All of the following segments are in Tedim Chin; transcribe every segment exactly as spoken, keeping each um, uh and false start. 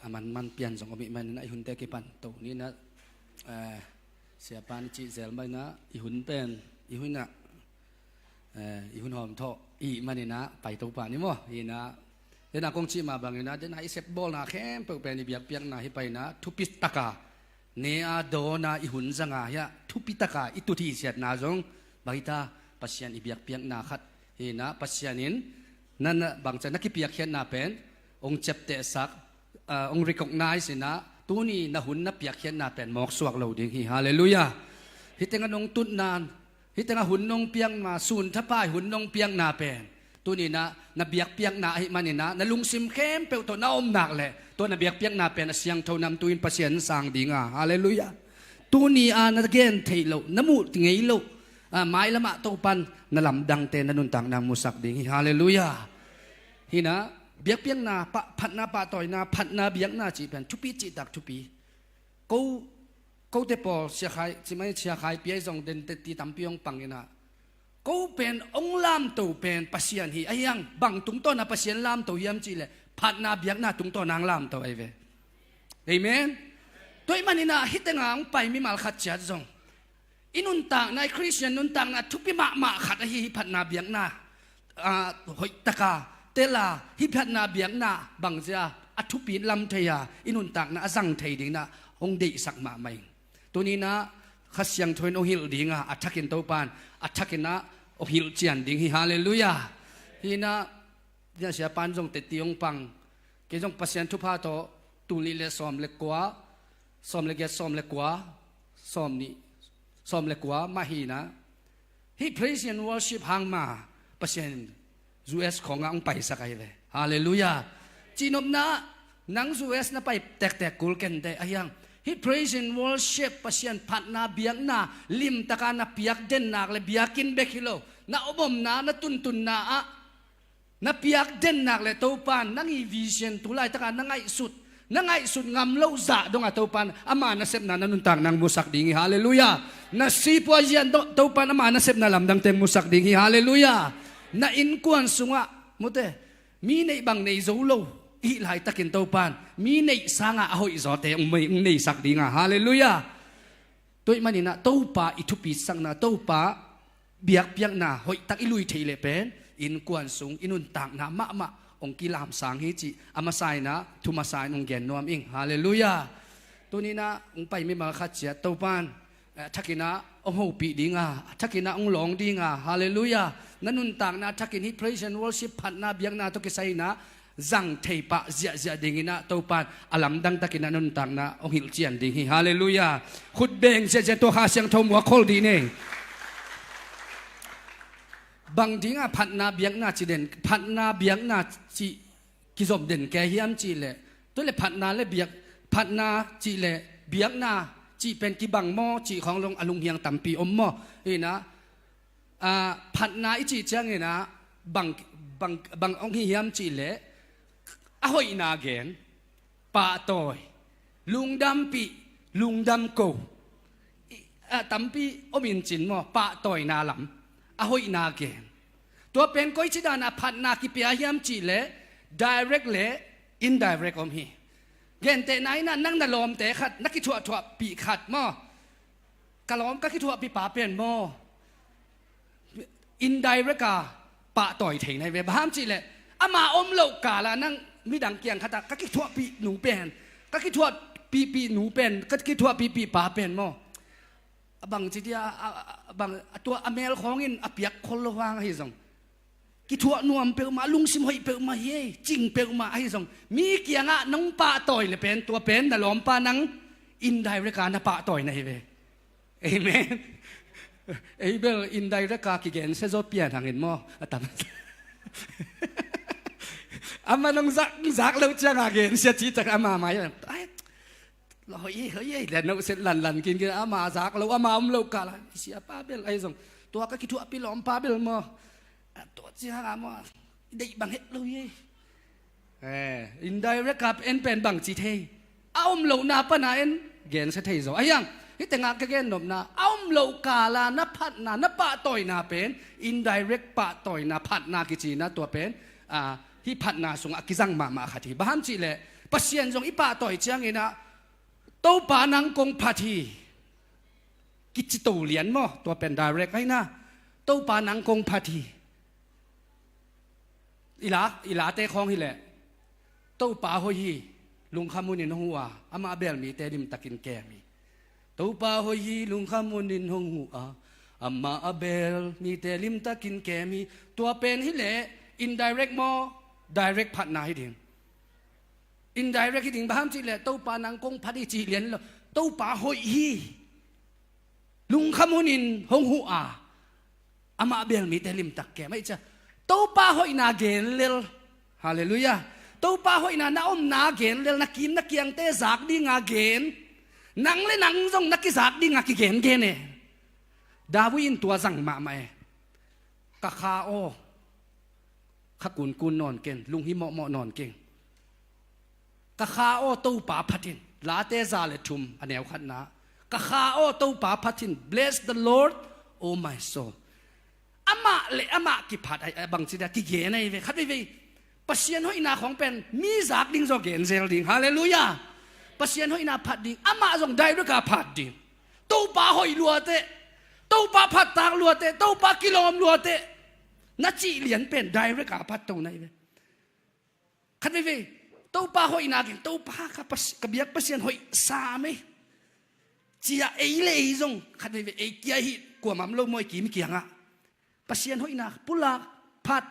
a manman pian zong om ih maninah i hunte kipan to ninah, eh, siapan i cih zel maninah i hun pen i hunah, eh, i hun hawm thawh ih maninah pai to pah ni maw? Hinah dena kong cih mah banginah dena i sepbawlna khempeuh pen i biakpiakna hi painah thupi taka ne a dawna i hun zanga hiah thupi taka i tut hi siatna zong bang hita, Pasian i biakpiakna khat hinah Pasian in na, na bangca na kipiakkhiatna pen hong ciaptehsak, ah, hong recognize inah tuni na hun na piakkhiatna pen mawksuak lo ding hi. Halleluiah. Hih tengah nong tutna, hih tengah hun nong piakna, sun thapai hun nong piakna pen tuninah na biakpiakna ahih maninah na lungsim khempeuh tawh na omnak leh tua na biakpiakna pen a siangtho namtu in Pasian sang dinga. Halleluiah. Tuni a na gen theih loh, na muh ngei loh, ah, mailamah Topan na lamdangte na nuntakna musak ding hi. Halleluiah. Hinah biakpiakna pah, phatna pahtawina, phatna biakna cih pen thupi cihtak thupi. Ko, kote pawl siakhai, cimai siakhai piai zong den teti tampi hong panginah ko pen hong lamto pen Pasian hi. Ahiang bang tungtawna Pasian lamto hiam cihleh phatna biakna tungtawna hong lamto ahi ve. Amen. Tua ih maninah hih tenga hong pai mimal khat ciat zong i nuntakna, i Khristian nuntakna thupi mahmah khat ahi hih phatna biakna, ah, hoihtaka tela hih phatna biakna bangzia a thupi lam thei a i nuntakna a zang thei dinginah hong deihsak mahmah ing. Tuninah Kha Siangtho in hong hilh dinga a thakin Topan a thakinah hong hilh cian ding hi. Halleluiah. Hinah Zian siapan zong teti hong pang. Kei zong Pasian thupha tawh tul nih le sawm le kua, sawm le giat, sawm le kua, sawm nih, sawm le kua mah hinah hih praise and worship hang ma Pasian in U S khawngah hong paisak ahi ve. Halleluiah. Cihnopna nang U S na pai tektek kul kenteh ahiang hih praise and worship Pasian phatna biakna limtaka na piak dennak le biakinn bek hi lo na omomna na tuntunna ah na piak dennak le Topan nang i vision tu laitaka na ngaihsut, na ngaihsut ngam loh zah dongah Topan ama nasepna na nuntak nang musak ding hi. Halleluiah. Na sipua zian dong Topan ama nasepna lamdangte musak ding hi. Halleluiah. Na innkuan sungah mute mi neih bang nei zo lo i hih laitakin Topan mi neih sanga a hoih zawte hong mei, hong neisak dinga. Halleluiah. Tua ih maninah Topa i thupisakna, Topa biakpiakna hoihtak i lui theih leh pen innkuan sung i nuntakna mahmah hong kilamsang hi cih a masa inah thu masa in hong gen nuam ing. Halleluiah. Tuninah hong pai mimal khat ciat Topan, eh, thakinah hong hopih dinga, thakinah hong lawng dinga. Halleluiah. Na nuntakna thakin hih praise and worship phatna biakna tawh kisai inah zang thei pah ziahziah dinginah Topan a lamdang takinah na nuntakna hong hilh cian ding hi. Halleluiah. Khut beng ziahziah tua Kha Siangtho muak khol dih ni. Bang dingah phatna biakna ci den, phatna biakna cih kizom den kei hiam cihleh, tu le phatna le biak, phatna cihleh biakna cih pen kibang maw cih khawng long a lunghiang tampi om maw? Hinah, ah, phatna i cih cianginah bang, bang, bang hong hi hiam cihleh a hoihna gen, pahtawi, lungdampih, lungdam ko. I, ah, tampi om in cin maw, pahtawina lam a hoihna gen. Tua pen koici dana phatna kipia hiam cihleh direct le indirect om hi. Gentehna inah nang na lawmte khat na kithuahthuahpih khat maw? Ka lawm ka kithuahpih pa pen maw indirect a pahtawi thei nai ve. Bang hang cihleh ama om loh kala nang midang kiang khatah ka kithuahpih nu pen, ka kithuahpihpih nu pen, ka kithuahpihpih pa pen maw? A bang ci dia, a, a, a bang a tua a mel khawngin a piak khol lo hang ahi zong kithuah nuam peuhmah, lungsim hoih peuhmah hi, cing peuhmah ahi zong mi kiangah nong pahtawi le pen tua pen na lawmpa nang indirect a na pahtawi na hi ve. Amen. Abel indirect a kigensia zaw pian hangin maw a tam. Ama nong zak, zak loh cianga gensia cih tak ama mai ai, hoih hoih le nohset lanlan kinkin ama zak loh ama om loh kala siapa bel ahi zong tua ka kithuahpih lawmpa bel maw? Tua cianga maw i deih bang het lo hi. Eh, indirect a en pen bang ci thei? A om lohna pana en gensia thei zaw. Ahiang hih tengah ka gennopna a om loh kala na phatna na pahtawina pen indirect pahtawina phatna kicina tua pen, ah, hih phatna sungah a kizang mahmah khat hi. Bang hang cihleh Pasian zong i pahtawi ciangin ah, "Topa nang kong phat hi," kici to lian maw, tua pen direct ahi na. "Topa nang kong phat hi." I la, i late khawng hileh, "Topa hoih hi, lungkham hunin hong huh a, amah bel mite limtakin kem hi." "Topa hoih hi, lungkham hunin hong huh a, amah a bel mite limtakin kem hi." Tua pen hileh indirect maw, direct phatna hi ding? Indirect hi ding. Bang hang hiam cih leh, "Topa nang kong phat hi," cih lian lo. "Topa hoih hi, lungkham hunin hong huh a, amah bel mite limtak kem hi," ci a. Topa hoihna gen lel. Halleluiah. Topa hoihna na omna gen lel, na kim na kiangte zak dinga gen. Nang le nang zong na kizak dinga kigengen e. David in tua zang mahmah e. "Ka kha aw, kha kunkun nawn keng, lunghimawhmawh nawn keng. Ka kha aw, Topa phat in." Late za le thum, a neu khatna. "Ka kha aw, Topa phat in. Bless the Lord, oh my soul." Amah le amah kiphat, a, a bangci dia kigen ahi ve. Khat veivei, Pasian hoihna khawng pen mi zak ding zaw gen zel ding. Halleluiah. Pasian hoihna phat ding, amah zong direct a phat ding. "Topa hoih luateh, Topa phattak luateh, Topa kilawm luateh," na cih lian pen direct a phat to na hi ve. Khat veivei, "Topa hoihna gen, Topa ka, pas-, ka biak Pasian hoih sam ei," ci a, ei le ei zong khat veivei, ei kia hi, kuamah om lo maw, i kim i kiangah. Pasian hoihna pulak, phat,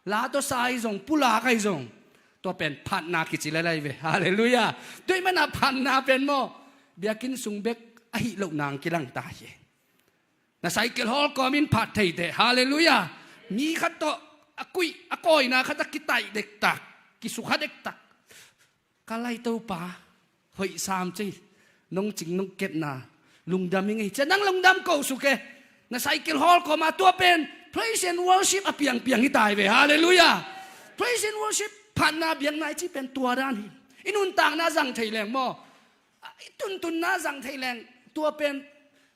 la tawh sa ahi zong, pulak ahi zong, tua pen phatna kici lailai ve. Halleluiah. Tua ahih manin phatna pen maw, biakinn sung bek ahih loh nang kilang ta hi. Na cycle hawlkawm in phat theiteh. Halleluiah. Mi khat tawh a kuih, a kawina khat a kitaih dektak, kisukha dektak. "Ka lai Topa hoih sam ei, nong cing nong kepna lungdam ing ei," ci a nang lungdam ko suk e. Na cycle hawlkawm a, tua pen praise and worship a piangpiang hi ta hi ve. Halleluiah. Praise and worship, phatna biakna i cih pen tua dan hi. I nuntakna zang thei leng maw, i tuntunna zang thei leng, tua pen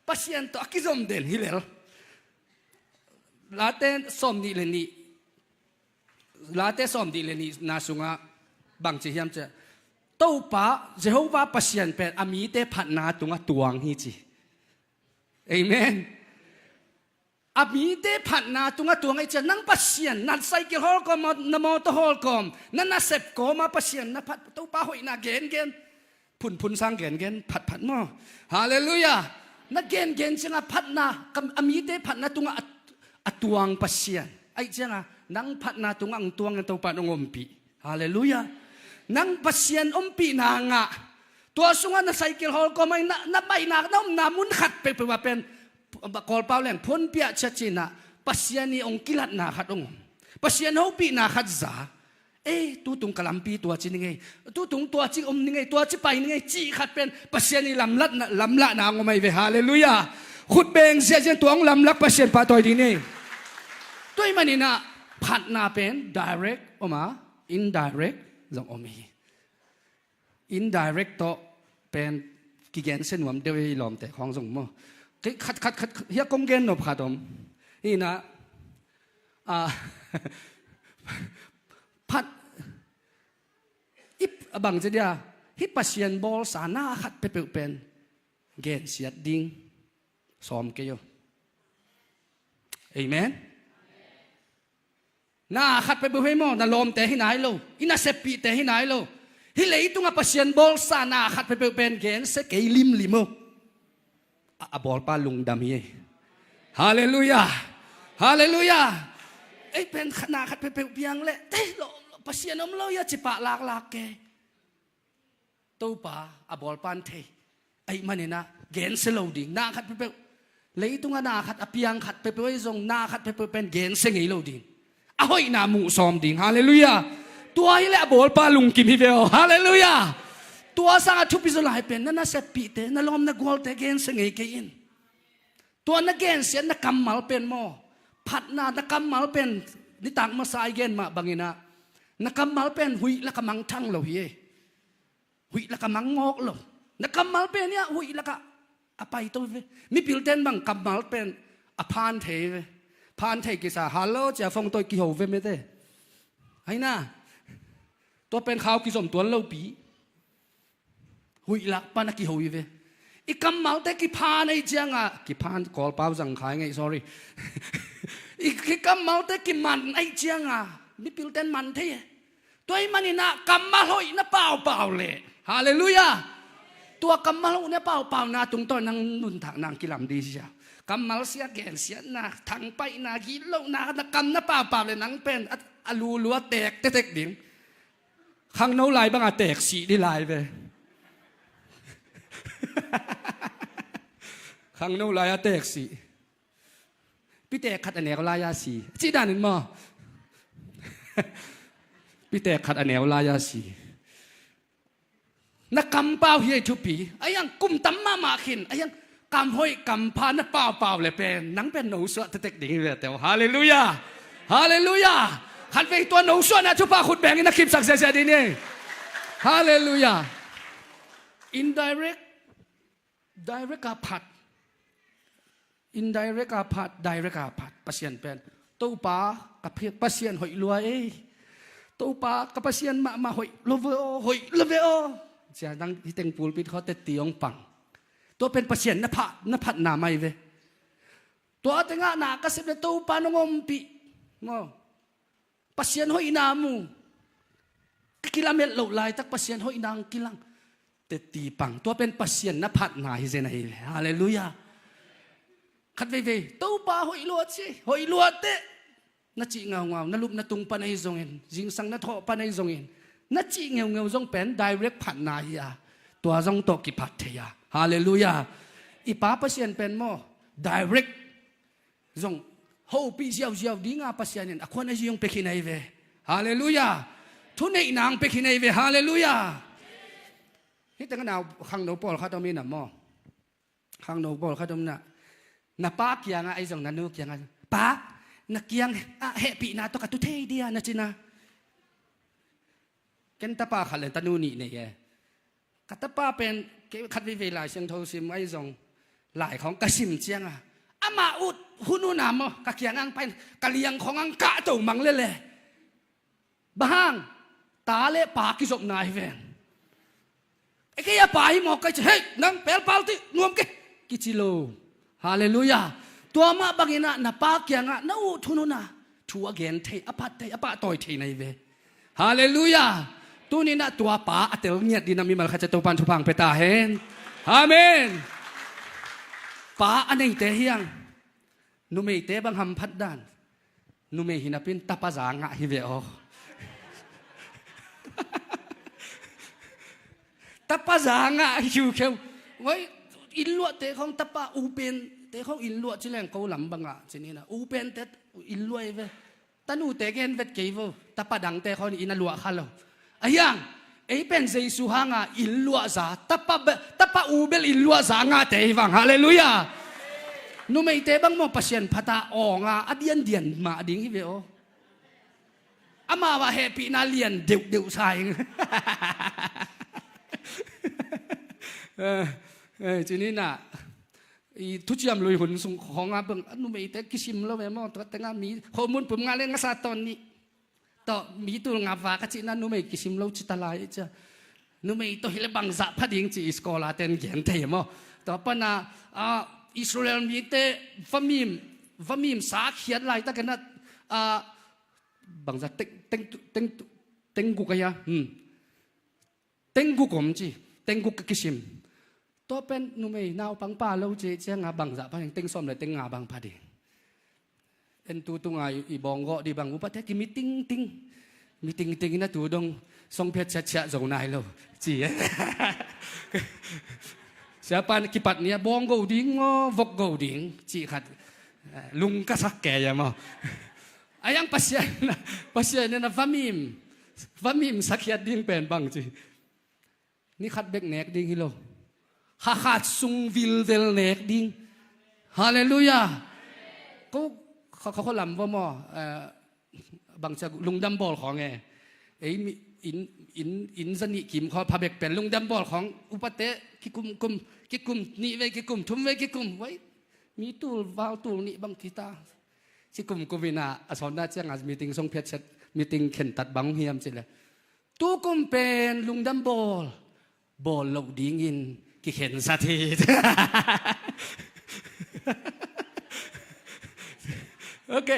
Pasian tawh a kizom den hi lel. Late sawmnih le nih, Late sawmnih le nihna sungah bang ci hiam cih leh, "Topa Jehovah Pasian pen a mite phatna tungah tuang hi," ci. Amen. A mite phatna tungah tuang hi ci a, nang Pasian, na cycle hawlkawm, na mawtaw hawlkawm, na nasep kawm a Pasian na phat, Topa hoihna gengen, phunphun sang gengen, phatphat maw. Halleluiah. Na gengen ciangah phatna, kam-, a mite phatna tungah a, a tuang Pasian. Ahih ciangah nang phatna tungah hong tuang in Topa in hong ompih. Halleluiah. Nang Pasian ompihna ngah. Tua sungah na cycle hawlkawm a, na, na baihna, na omna mun khat peuhpeuh ah pen, Kawlpau leng phone piah ciat ci-in ah, Pasian ii hong kilatna khat hong om. Pasian hopihna khat za. "Ei, tutung ka lampi tua ci ni ngei, tutung tua ci om ni ngei, tua ci pai ni ngei," cih khat pen Pasian ii lamlatna, lamlahna hong om ahi ve. Halleluiah. Khut beng ziahziah in tua hong lamlak Pasian pahtawi ding ni. Tua ahih manin ah phatna pen direct om a, indirect zong om hi. Indirect tawh pen kigensia nuam deuh hi, lawmte khawng zong maw. Kei khat, khat, khat, hiah kong gen nop khat om. Hi in ah, ah, phat, i, a bang ci dia, hih Pasian bawlsa na khat peuhpeuh pen gensiat ding sawm kei aw. Amen. Na khat peuhpeuh hi maw, na lawmte hi nai lo, i naseppihte hi nai lo. Hih leitungah Pasian bawlsa na khat peuhpeuh pen gensia kei limlim aw. A, a bawlpa lungdam hi. Halleluiah. Halleluiah. Ei pen khat, na khat peuhpeuh piang leh, "Tei, lo, lo, Pasian om lo hia," ci pah laklak kei. Topa a bawlpa in thei. Ahih manin ah gensia lo ding, na khat peuhpeuh. Leitungah na khat, a piang khat peuhpeuh ahi zong, na khat peuhpeuh pen gensia ngei lo ding. A hoihna muh sawm ding. Halleluiah. Tua hi leh a bawlpa lungkim hi ve aw. Halleluiah. Tua sangah thupi zaw lai pen, na naseppihte, na lawm na gualte gensia ngei kei in. Tua na gensiat na kammal pen maw, phatna na kammal pen, nitak masa i gen mah bangin ah, na kammal pen huih lakah mangthang lo hi ei. Huih lakah mang ngawk lo. Na kammal pen hiah huih lakah a pai to ve. Mipilte'n bang kammal pen a phan thei ve. Phan thei kisa, "Hello," ci a phone tawh kiho ve mete. Ahi na. Tua pen khau kizom tuan lopi. Huih lak pan a kiho hi ve. I kammalte kiphan ahih cianga, kiphan Kawlpau zang khai ngei, sorry. I, i kammalte kiman ahih cianga, mipilten man thei e. Tua ahih maninah kammal hoih na paupau leh. Halleluiah. Tua kammal hoih na paupauna tungtawn nang nuntak nang kilam ding sia. Kammal sia gensiatna, thangpaihna, gitlohna, na kam na paupau leh nang pen a, a lulua tek tetek ding. Khangno lai banga teeksih dih lai ve. Khangno lai a teeksih. Piteek khat a neu lai a si. Cih danin maw? Piteek khat a neu lai a si. Na kampau hi ei thupi. A hiang kum tam mahmah khin. A hiang kam hoih kam pha na paupau le pen nang pen nosuah tetek ding hi ve teu. Halleluiah. Halleluiah. Khatvei tua nosuahna thupha khut bengin na khipsak ziazia ding ni. Halleluiah. Indirect, direct a phat. Indirect a phat, direct a phat. Pasian pen, Topa ka Pasian hoih lua ei. Topa ka Pasian mahmah hoih lo ve aw, hoih lo ve aw. Cia dang hiteng pulpit khaw tetti hong pang. Tua pen Pasian na phat, na phatna mai ve. Tua tengah na ka sep le Topa nong ompih. Maw. Pasian hoihna mu. Ka kilamet loh laitak Pasian hoihna ang kilang. Tetti pang. Tua pen Pasian na phatna hi zen ahi le. Halleluiah. Khatveivei Topa hoih lua ci, hoih lua teh. Na cih ngaungau, na lup na tung pan ahi zongin, zingsang na thawh pan ahi zongin, na cih ngeungeu zong pen direct phatna hi a, tua zong tawh kiphat thei a. Halleluiah. I Pa Pasian pen maw, direct zong hopih ziauziau dinga Pasian in a khuan a zi hong pia khin ahi ve. Halleluiah. Thuneihna hong pia khin ahi ve. Halleluiah. Hiteng a nau khangno pawlkhat om inah maw. Khangno pawlkhat om inah. Na pa kiangah ahi zong na nu kiangah, Pa, na kiang ah hehpihna tawh ka tu thei dia na cina. Ken tapa khat le tanu nih nei e. Ka tapa pen kei khat veivei Lai Siangtho sim ahi zong lai khawng ka sim cianga amah ut hun una maw ka kiang ang pain ka liang khawng ang kah to mang lele. Bang hang ta le pa kizopna hi ven. E kei a pa hi maw kai ci hei nang pelpal ti nuam ke kici lo. Halleluiah. Tua mah banginah na pa kiangah na ut hun una thu a gen thei, a phat thei, a pahtawi thei na hi ve. Halleluiah. Tuninah tua pa a tel ngiat dinah mimal khat cia Topan thupha ang pia ta hen. Amen. Pa a neite hiang. Numeite bang hamphat dan. Numei hinapin tapa za ngah hi ve aw. Tapa za ngah hi khiukheu. Wai, innluahte khawng tapa upente khawng innluah ci leng ko lam bangah ci nina upente innluah hi ve. Tanute gen vet kei vo. Tapa dangte khawng inn a luah kha lo. A hiang ei pen Jesu hanga innluah za tapa, tapa u bel innluah za ngahte hi vang. Halleluiah. Numeite bang maw Pasian phata awnga a diandian mah ding hi ve aw. Amau ah hehpihna lian deuhdeuh sa ing. Eh, eh, cininah i thuciam lui hun sung khawngah bang a numeite kisim lo ve maw. Tua tengah mi khomun pum ngah le ngasa tawn nih. Tawh mi tul ngah va ka cihna numei kisim lo cita lai cia. Numei tawh hi le bangzah pha ding ci i skola ten gen thei maw. Tua pana ah, Israel mite vamim, vamim sa khiat laitakinah ah, bangzah teng, teng, teng, teng guk ahi a. Hmm. Teng guk om ci, teng guk ka kisim. Tua pen numei naupang pa lo ci cianga bangzah pha ding, teng sawm le teng nga bang pha ding. En tu tunga i, i bawng gawh dih bang upate ki mi tingting. Mi tingting ina tu dong song phiat ciatciat zo nai lo. Ci. Siapa kipat nia bawng go ding maw, vok go ding. Ci khat. Eh, lung ka sak kei a maw. A hiang Pasian, Pasian ina vamim. Vamim sakhiat ding pen bang ci. Ni khat bek nek ding hi lo. Kha khat sung vilvel nek ding. Halleluiah. Ko kha kha kho lam va maw. Eh, bangcia lungdam bawl khawng e. Ei mi in in in zanih kim khaw pha bek pen lungdam bawl khawng upate kikum kum kikum nih vei kikum thum vei kikum vai. Mi tul val tul nih bang kita. Ci kum kum ina a sawnna cianga meeting song phiat set meeting khentat bang hiam ci le. Tukum pen lungdam bawl, bawl loh dingin kikhensat hi. Ok.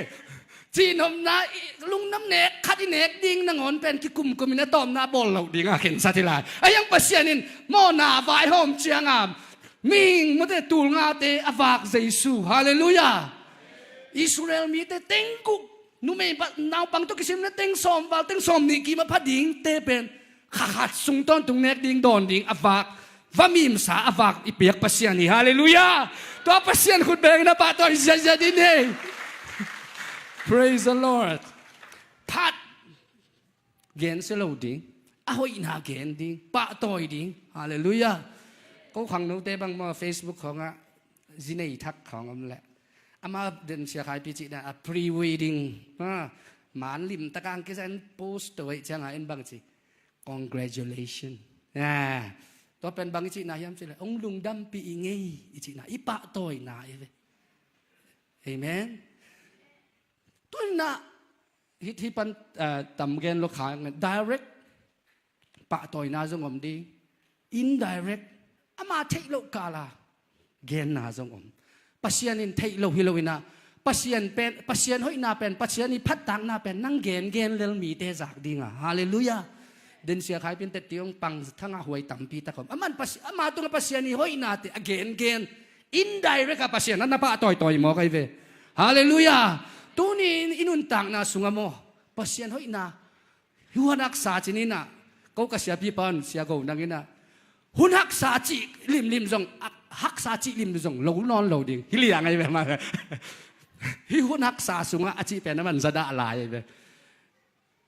Cihnopna, i lungdam nek khat i nek ding nangawn pen kikumkum in a tawpna bawl loh dingah khensat hi lai. A hiang Pasian in mawhna vaihawm cianga mihing mawte tulngate a vak Jesu. Halleluiah. Israel mite teng guk, numei naupang tawh kisimna teng sawm val teng sawm nih kim a pha dingte pen kha khat sung tawntung nek ding dawn ding a vak, va mimsa a vak i piak Pasian hi. Halleluiah. Tua Pasian khut bengin a pahtawi ziazia ding hi. Praise the Lord. Phat gensia lo ding, a hoihna gen ding, pahtawi ding. Halleluiah. Ko khangnote bang maw Facebook khawngah zinei thak khawng om leh ama den sia khaipi cihna a pre-wedding, ha, man limtaka ang kizan post to ei cianga en bang ci, congratulation. Ha. Tua pen bang i cihna hiam cileh ong lungdampi i ngei i cihna, i pahtawina i ve. Amen. Tuinah hit hi pan, ah, tam gen lo kha, direct pahtawina zong om ding, indirect ama theih loh kala genna zong om. Pasian in theih lo hi loinah Pasian pen, Pasian hoihna pen, Pasian i phattakna pen nang gengen lel mite zak dinga. Halleluiah. Densia khaipin tetti hong pang thangah huai tampi tak om. Aman Pasi-, ama tungah Pasian i hoihnate a gengen, indirect a Pasian a na pahtawitawi mawk ai ve. Halleluiah. Tuni in i nuntakna sungah maw, Pasian hoihna, hun haksa cininah, ko ka siapipa un sia go nanginah, hun haksa cih limlim zong, a, haksa cih limlim zong lo nawn lo ding hi liang ai ve ma. Hi hun haksa sungah a cih pen a man zadah lai ai ve.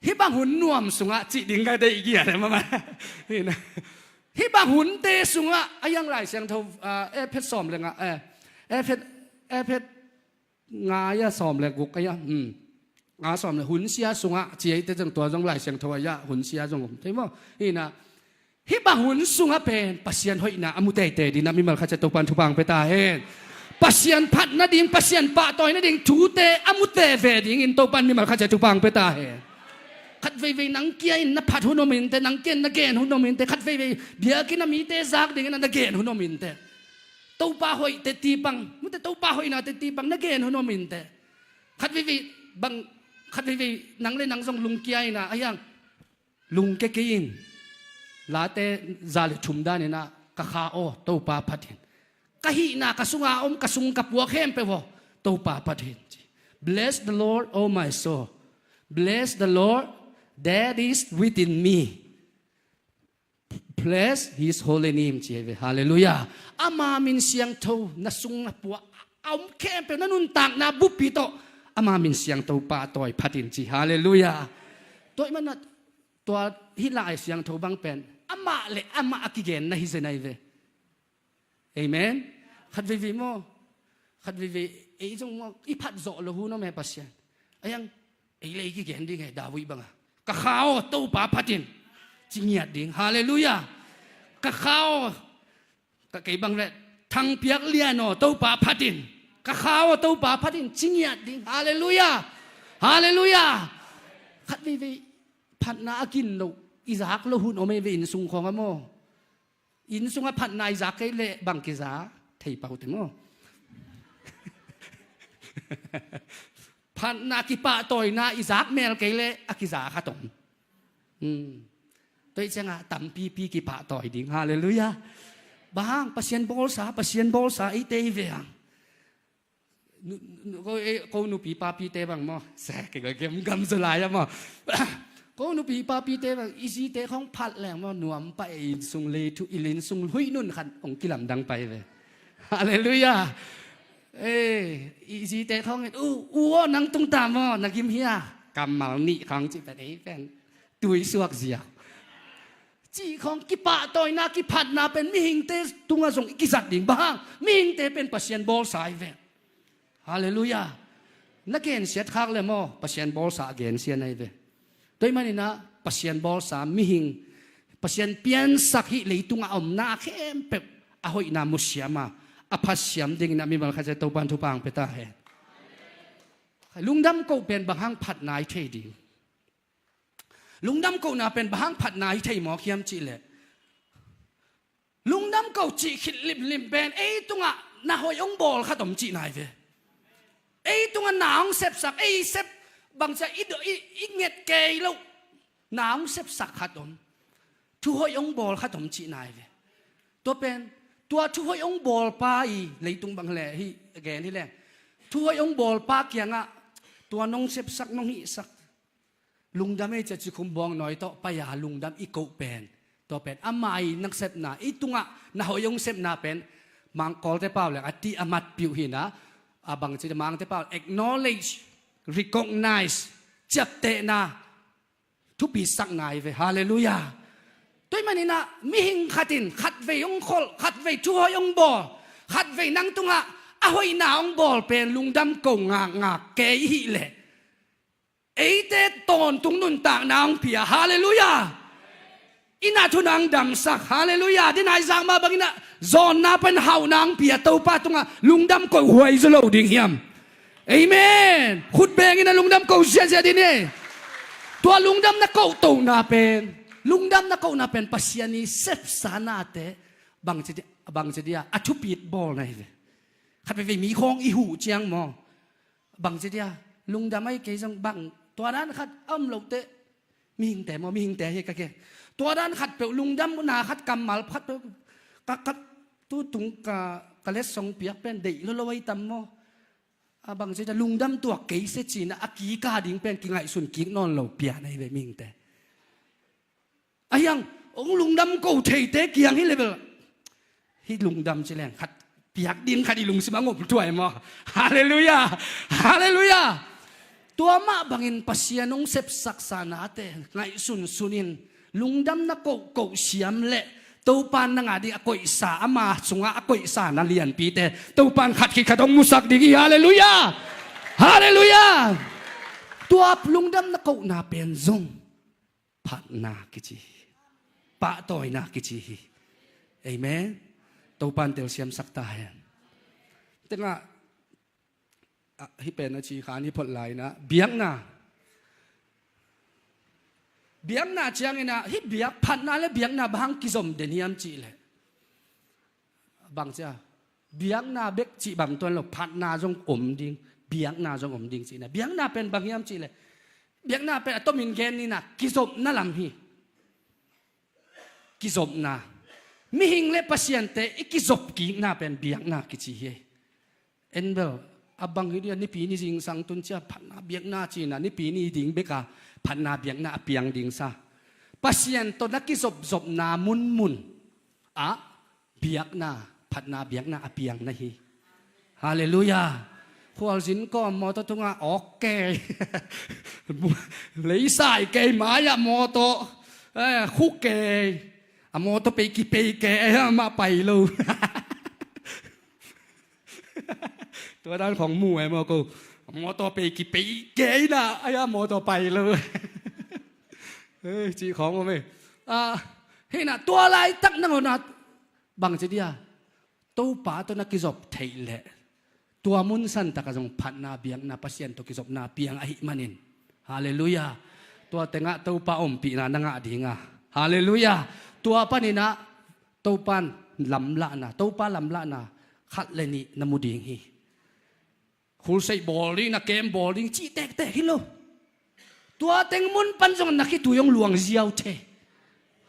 Hih bang hun nuam sungah cih ding ka deih giat e mama. Hih bang hunte sungah a hiang Lai Siangtho, ah, Efet sawm le nga, eh, Efet, Efet nga a sawm le guk a hiang, hmm. Nga sawm le hun sia sungah ci eite zong tua zong Lai Siangtho a hiang hun sia zong om thei maw. Hih na, hih bang hun sungah pen Pasian hoihna a mu teitei dingin a mimal khat ciat Topan thupha ang pia ta hen. Pasian phat nading, Pasian pahtawi nading thute a mute ve dingin Topan mimal khat ciat thupha ang pia ta hen. Khat veivei nang kia in na phat hun om inteh, nang kia in na gen hun om inteh, khat veivei biakinn a mite zak dingin na gen hun om inteh. Topa hoih teh tipang, mute Topa hoihna teh tipang na gen hun om inteh. Khat veivei bang, khat veivei nang le nang zong lungkia ina a hiang lungke kei in. Late za le thum daninah ka kha aw Topa phat in. Ka hihna ka sunga om ka sung ka puak khempeuh aw Topa phat in. Bless the Lord, oh my soul. Bless the Lord that is within me. Bless his holy name ci hi ve. Halleluiah. Ama min siangtho na sung na puak a om khempeuh na nuntakna buppi tawh ama min siangtho pahtawi phat in ci. Halleluiah. Tua ih manah tua hih Lai Siangtho bang pen amah le amah a kigen na hi zen ahi ve. Amen. Khat veivei maw, khat veivei ei zong maw i phat zawh lo hun om e Pasian. A hiang ei le ei kigen ding e David banga ka kha aw Topa phat in ci ngiat ding. Halleluiah. Ka kha aw, ka kei bang le Thangpiak Lian aw Topa phat in, ka kha aw Topa phat in ci ngiat ding. Halleluiah. Halleluiah. Khat veivei phatna a kin loh i zak lo hun om e ve inn sung khawng a maw. Inn sungah phatna i zak kei leh bang kiza thei pah uh te maw. Phatna kipahtawina i zak mel kei leh a kiza khat om. Hmm. Tua ih ciangah tampipi kipahtawi ding. Halleluiah. Bang hang Pasian bawlsa, Pasian bawlsa eite i ve hang. Nu-, nu-, ko, eh, ko nupi papite bang maw. Sek, kei ko gemgam zaw lai a maw. Ko nupi papite bang i zite khawng phat leng maw nuam pah e, inn sung lei thu, i inn sung huih nun khat hong kilamdang pah e ve. Halleluiah. Eh, i zite khawng in, u, u aw nang tungta maw, na gim hia. Kammal nih khawng cih pen, ei pen. Tui suak ziau. Cih khawng kipahtawina, kiphatna pen mihingte tungah zong i kizat ding. Bang hang, mihingte pen Pasian bawlsa ahi ve. Halleluiah. Na gensiat khak le maw, Pasian bawlsa a gensia na hi ve. Tua ih maninah Pasian bawlsa mihing, Pasian piansak hih leitungah a omna khempeuh a hoihna musiama, a phatsiam dinginah mimal khat ciat Topan thupha ang pia ta hen. Lungdam koh pen bang hang phatna i thei ding. Lungdam kohna pen bang hang phatna hi thei mawk hiam cih leh, lungdam ko cih khit limlim pen ei tungah na hoih hong bawl khat om cihna hi ve. Ei tungah na hong sepsak, ei sep bangcia i, i, i nget kei loh na hong sepsak khat om. Thu hoih hong bawl khat om cihna hi ve. Tua pen, tua thu hoih hong bawlpa i leitung bang le hi, gen hi leng, thu hoih hong bawlpa kiangah tua nong sepsak, nong hihsak, lungdam ei cia cikhum bawng nawi tawh pai-a lungdam i koh pen, tua pen ama i nang sepna, i tungah na hoih hong sepna pen, Mangkawlte pau leng a ti a matpiuh hi na, a bangci Mangte pau acknowledge, recognize, ciaptehna, thupi sakna hi ve. Halleluiah. Tua ahih maninah mihing khatin khatvei hong kholh, khatvei thu hoih hong bawl, khatvei nang tungah a hoihna hong bawl pen lungdam ko ngakngak kei i hih leh, eite tawntung nuntakna hong pia. Halleluiah. I na thunang damsak. Halleluiah. Dinai zak mah banginah zawnna pan hauhna hong pia Topa tungah lungdam koh huai zaw lo ding hiam? Amen. Khut bengin a lungdam koh ziahziah ding hi. Tua lungdam na kohtohna pen, lungdam na kohna pen Pasian i sepsa nate bangci dia, bangci dia a thupit bawlna hi ve. Khat veivei mi khawng i huh ciang maw, bangci dia, lungdam ahi kei zong bang, tua dan khat a om lote, mihingte maw, mihingte hi ka ke. Tua dan khat peuh lungdamna khat kammal khat peuh ka, ka, tu tung ka, ka letsong piak pen deih lolo ahi tam maw? A bangci dia lungdam tuak kei se cina a kika ding pen kingaihsun kik nawn lo pian ahi ve mihingte. Ahiang, hong lungdam ko theite kiang hi level. Hih lungdam ci leng khat, piak din khat i lungsim a ngop tuai maw? Halleluiah. Halleluiah. Tua mah bangin Pasian hong sepsaksa nate ngaihsunsunin lungdam na kohkoh siam leh Topa nang a ding a koihsa, ama sungah a koihsa na lianpite Topa in khat khit khat hong musak ding hi. Halleluiah. Halleluiah. Tua lungdam na kohna pen zong phatna kici hi. Pahtawina kici hi. Amen. Topa in telsiamsak ta hen. Tengah, ah, hih pen a ci khan hih phot lai-inah biakna. Biakna cianginah hih biak, phatna le biakna bang hang kizom den hiam cihleh, bangcia, biakna bek cih bang tuan lo, phatna zong om ding, biakna zong om ding cihna. Biakna pen bang hiam cihleh, biakna pen a tomin gen ninah kizopna lam hi. Kizopna. Mihing le Pasiante i kizopkikna pen biakna kici hi. En bel, a bang hi dia, nipi ni zingsang tun cia phatna biakna cina, nipi ni ding beka phatna biakna a piang dingsa. Pasian tawh na kizopzopna munmun ah biakna, phatna biakna a piang na hi. Halleluiah. Khualzin kawm mawtaw tungah awk kei. Leisai kei, mai-ah mawtaw, eh, khu kei. A mawtaw pei kipei kei, eh, amah pai lo. Tua dan khong mu e maw ko. A mawtaw pei kipei kei na, ai, a mawtaw pai lo. Eh, cih khong om e. Ah, hina tua laitak nangawnah bangci dia, Topa tawh na kizop theih leh tua mun santakah zong phatna biakna, Pasian tawh kizopna piang ahih manin. Halleluiah. Tua tengah Topa ompihna na ngah dinga. Halleluiah. Tua paninah Topa in lamlahna, Topa lamlahna khat le nih na mu ding hi. Khulseih bawl ding, na kem bawl ding cih tektek hi lo. Tua teng mun pan zong na khitui hong luang ziau thei.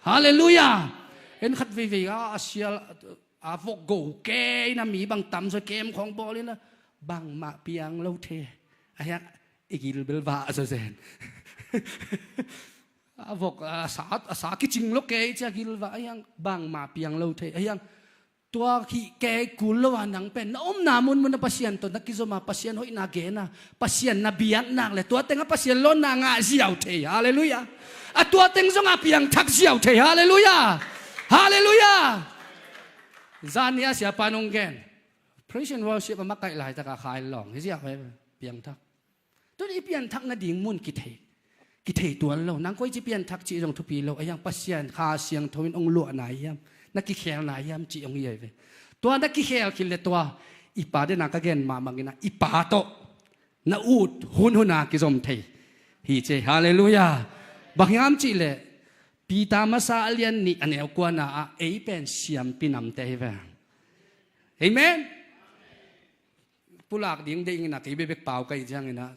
Halleluiah. En khat veivei a, a sial, a vok go kei na mi bang tam zoi kem khong bawl ina, bangmah piang lo thei. Ahiang, i gil bel vah zo zen. A vok, a sa, a sa kicing lo kei cia gil vah, ahiang, bangmah piang lo thei. Ahiang, tua hih kei kul lo a nang pen na omna munmun a Pasian tawh na kizom a, Pasian hoihna gen a, Pasian na biak nak le tua tengah Pasian lawnna ngah ziau thei. Halleluiah. A tua teng zong a piangthak ziau thei. Halleluiah. Halleluiah. Zan ni a siapa nong gen, praise and worship a makaih laitak a khai lawng hi ziau he, piangthak. Tun i pianthak nading mun kithei, kithei tuan lo. Nang koi ci pianthak cih zong thupi lo. Ahiang Pasian Kha Siangtho in hong luahna hiam, na kikhelna hiam cih hong hi ahi ve. Tua na kikhel khit le tua i pa dena ka gen mahmah ina, i pa tawh na ut hunhuna kizom thei hi ce. Halleluiah. Bang hiam cihleh, Peter masa a lian nih a neu kuana ah ei pen siampi namte hi ve. Amen. Pulak ding deih inah kei bekbek pau ka hih cianginah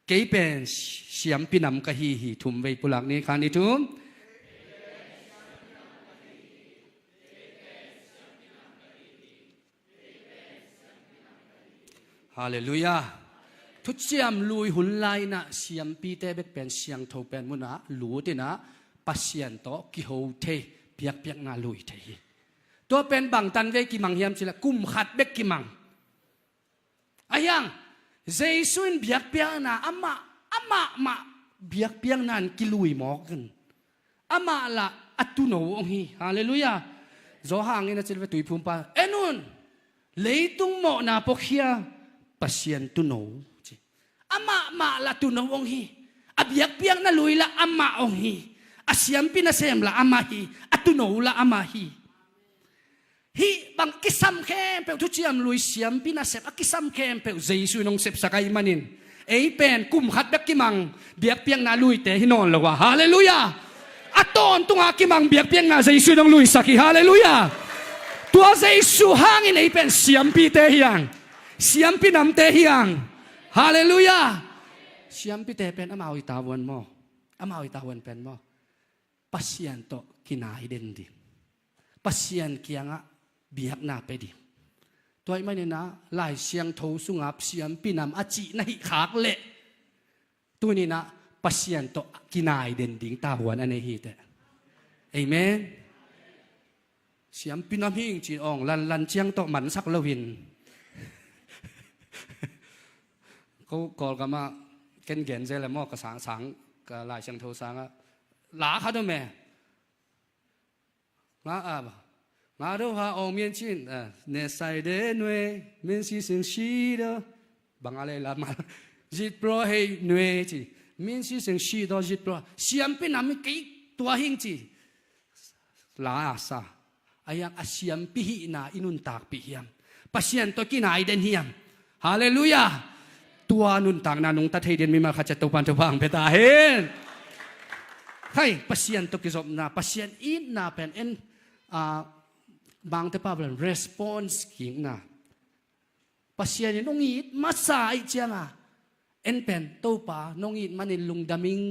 kei pen siampi nam ka hi hi. Thumvei pulak ni, khan i thum. Halleluiah. Thuciam lui hun lai inah siampite bek pen siangtho pen munah lut inah Pasian tawh kiho thei, biakpiakna lui thei hi. Tua pen bangtan vei kimang hiam cihleh kum khat bek kimang. Ahiang, Jesu in biakpiakna amah, amah mah biakpiakna in kilui mawk in amah lah a tuuno hong hi. Halleluiah. Johan in a cih ve, tuiphumpa, en un, leitung mawhna puakhia Pasian tuuno, ci. Amah mah lah tuuno hong hi. A biakpiakna lui lah amah hong hi. A siampi nasem lah amah hi. A tuuno lah amah hi. Hih bang kisam khempeuh, thuciam lui siampi nasep a kisam khempeuh Jesu in hong sepsak ahih manin ei pen kum khat bek kimang biakpiakna luite hi nawn lo a. Halleluiah. A tawntunga kimang biakpiakna Jesu in hong luisak hi. Halleluiah. Tua Jesu hangin ei pen siampite hi ang. Siampi namte hi ang. Halleluiah. Siampite pen amau i tavuan maw? Amau i tavuan pen maw? Pasian tawh kinai den ding. Pasian kiangah biakna pia ding. Tua ahih maninah Lai Siangtho sungah siampi nam a cih na hih khak leh tuninah Pasian tawh kinai den ding tavuan a nei hi teh. Amen. Siampi nam hing ci-in awng lanlan ciang tawh mansak loin ko Kawlgamah ken gen zel e maw, ka sang, sang, ka Lai Siangtho sangah la khat om e. Nga a, nga do ha awng mian cin, a, ne sai de nue, min si sing shi do. Bang a lei la mal. Zit pro hei nue ci. Min si sing shi do zit pro. Siampi nam kei tua hing ci. La a sa. A hiang a siampi hihna i nuntakpih hiam? Pasian tawh kinai den hiam? Halleluiah. Tua nuntakna nungta thei den mimal khat ciat Topan thupha ang pia ta hen. Khai, Pasian tawh kizopna, Pasian itna pen en, a, Mangte pa pen response kikna. Pasian in hong it masa ahih cianga en pen Topa nong it manin lungdam ing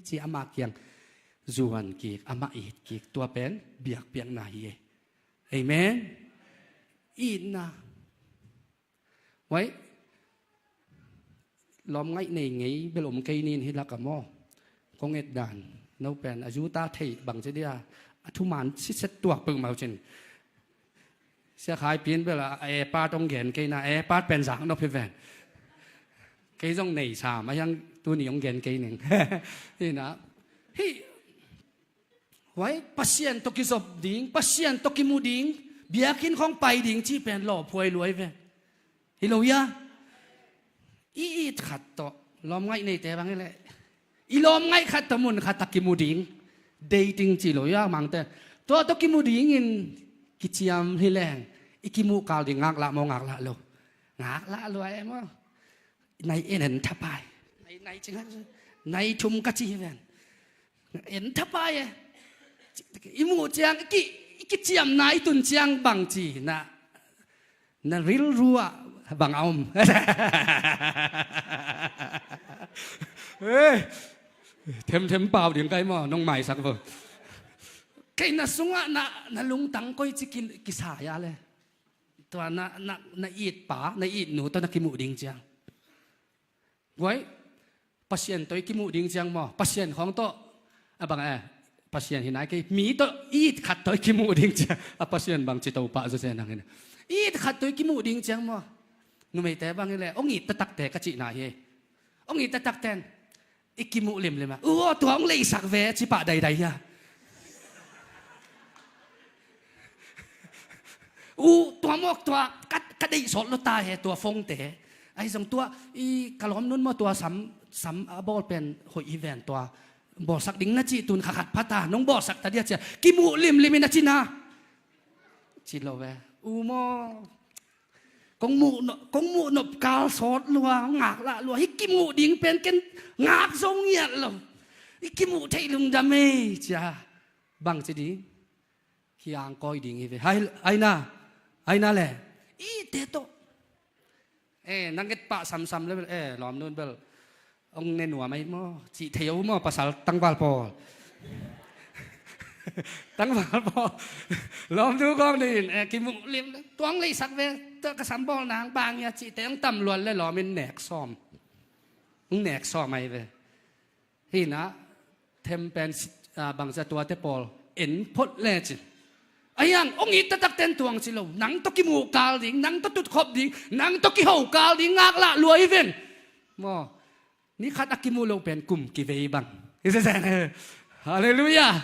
ci ama kiang zuan kik, amah it kik, tua pen biakpiakna hi e. Amen. Itna. Wai, lawmngaih nei ngei bel om kei nin hi lak a maw? Kong et dan no pen a zuta thei bang ci dia, a thuman siset tuak peuhmah uh cin. Sia Khai Pin bel a, a epat hong gen kei na, a epat pen zak nop hi ven. Kei zong nei sam a hiang tuni hong gen kei ning. Hi na. Hi. Huai Pasian tawh kizop ding, Pasian tawh kimu ding, biakinn khong pai ding cih pen lawphuai luai ve. Hi lo hia? I it khat tawh, lawmngaih neite bang hi leh, i lawmngaih khat tawh mun khat a kimu ding. Dating ci lo hia Mangte? Tua tawh kimu dingin kiciam hi leng, i kimuh kal ding ngaklah maw, ngaklah lo? Ngaklah luai e maw? Nai en en thapai. Nai, nai cing, nai thum ka ci hi ven. En thapai e. I muh ciang, i ki, i kiciamna i tun ciang bang ci na, na rilru ah bang a om. Eh, themthem pau ding kai maw, nong maisak vo. Kei na sungah na, na lungtang koi ci ki, kisa hia le? Tua na, na, na it pa, na it nu tawh na kimuh ding ciang. Guai, Pasian tawh i kimuh ding ciang maw? Pasian khawng tawh, a bang e, Pasian hi nai kei, mi tawh i it khat tawh i kimuh ding ciang. A Pasian bang ci to pah zaw ciang nang hi na. I it khat tawh i kimuh ding ciang maw? Numeite bang hi leh, hong it taktakte ka cihna hi. Hong it taktakten i kimuh limlim a, u aw, tua hong leisak ve ci pah daidai hia? U, tua mawk tua ka, ka deih sawt lo ta he, tua phone te. Ahi zong tua i ka lawm nun maw, tua sam, sam a bawl pen hoih hi ven, tua bawlsak ding na cih tun kha khat pha ta, nong bawlsak ta dia cia, kimuh limlim in a ci na. Ci lo ve. U maw, kong muh nop, kong muh nop kal sawt lua, ngaklah lua, hih kimuh ding pen ken ngak zo ngiat lo. I kimuh theih lungdam ei cia. Bang ci ding? Kiang kawi ding hi ve. Hai, aina, aina le. I te tawh. Eh, nang et pah samsam le bel. Eh, lawm nun bel. Ong ne nuam ai maw. Cih thei uh maw, pasal tangval pawl. Tangval pawl. Lawm nu kawm ding. Eh, kimuh lim. Tuang leisak ve. Tuah ka sambawl nang bang ia cih te ong tam luan le lawm in nek sawm. Ong nek sawm ai ve. Hinah, them pen, ah, bangzia tuate pawl en phot lecin. Ahiang, ong it taktak ten tuang ci lo. Nang tawh kimuh kal ding, nang tawh tutkhop ding, nang tawh kiho kal ding, ngaklah luai ven. Maw, ni khat a kimuh lo pen kum kivei bang. Halleluiah.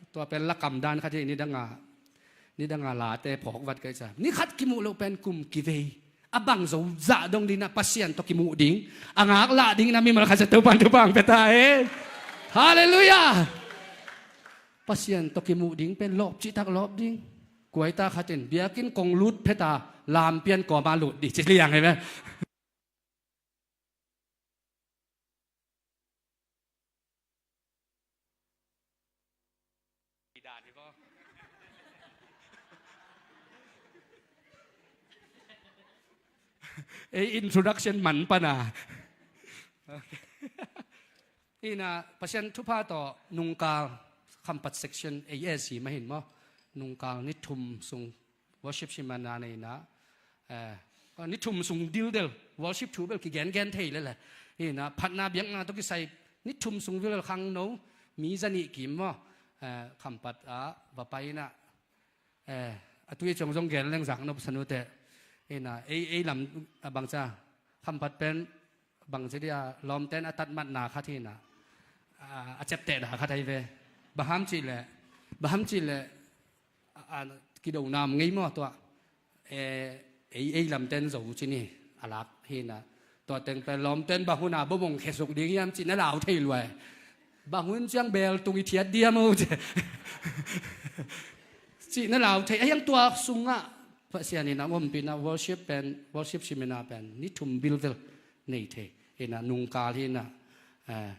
Tua pen lakam dan khat hi, nidanga, nidanga late phawk vat kai ca. Ni khat kimuh lo pen kum kivei. A bang zo zah dong ding na Pasian tawh kimuh ding, a ngaklah ding na mimal khat sa Topan thupha pia ta hen. Halleluiah. Pasian tawh kimuh ding pen lawp cihtak lawp ding. Kuaita khatin biakinn kong lut pheta lampian kawma lut dih ci liang hi ve. Ei introduction man pana. Ina Pasian thupha tawh nungkal Khampat section A S C mahin maw, nungkal ni thum sung worship simana nei na, eh, ni thum sung dildel worship thu bel kigengen thei lele. Hina phatna biakna tawh kisai ni thum sung dildel khangno mi zanih kim maw, eh, Khampat ah va pai na, eh, a tui cong zong gen leng zak nop sanute. Hina ei, ei lam a bangca Khampat pen bangci dia lawmten a tatmatna khat hina, a, a ceptehna khat ahi ve. Baham cih leh, baham cih leh, a, a, kidona om ngei maw tua. E, ei, ei lamten zo ci ni a lak hina. Tua teng pen lawmten bang huna bobong khesuk ding hiam cih na lau thei luai. Bang hun ciang bel tung i thiat diam o ci. Cih na lau thei. A hiang tua sungah Pasian hina ompina worship pen, worship simina pen ni thum bilvel nei thei. Hina nungkal hina, eh,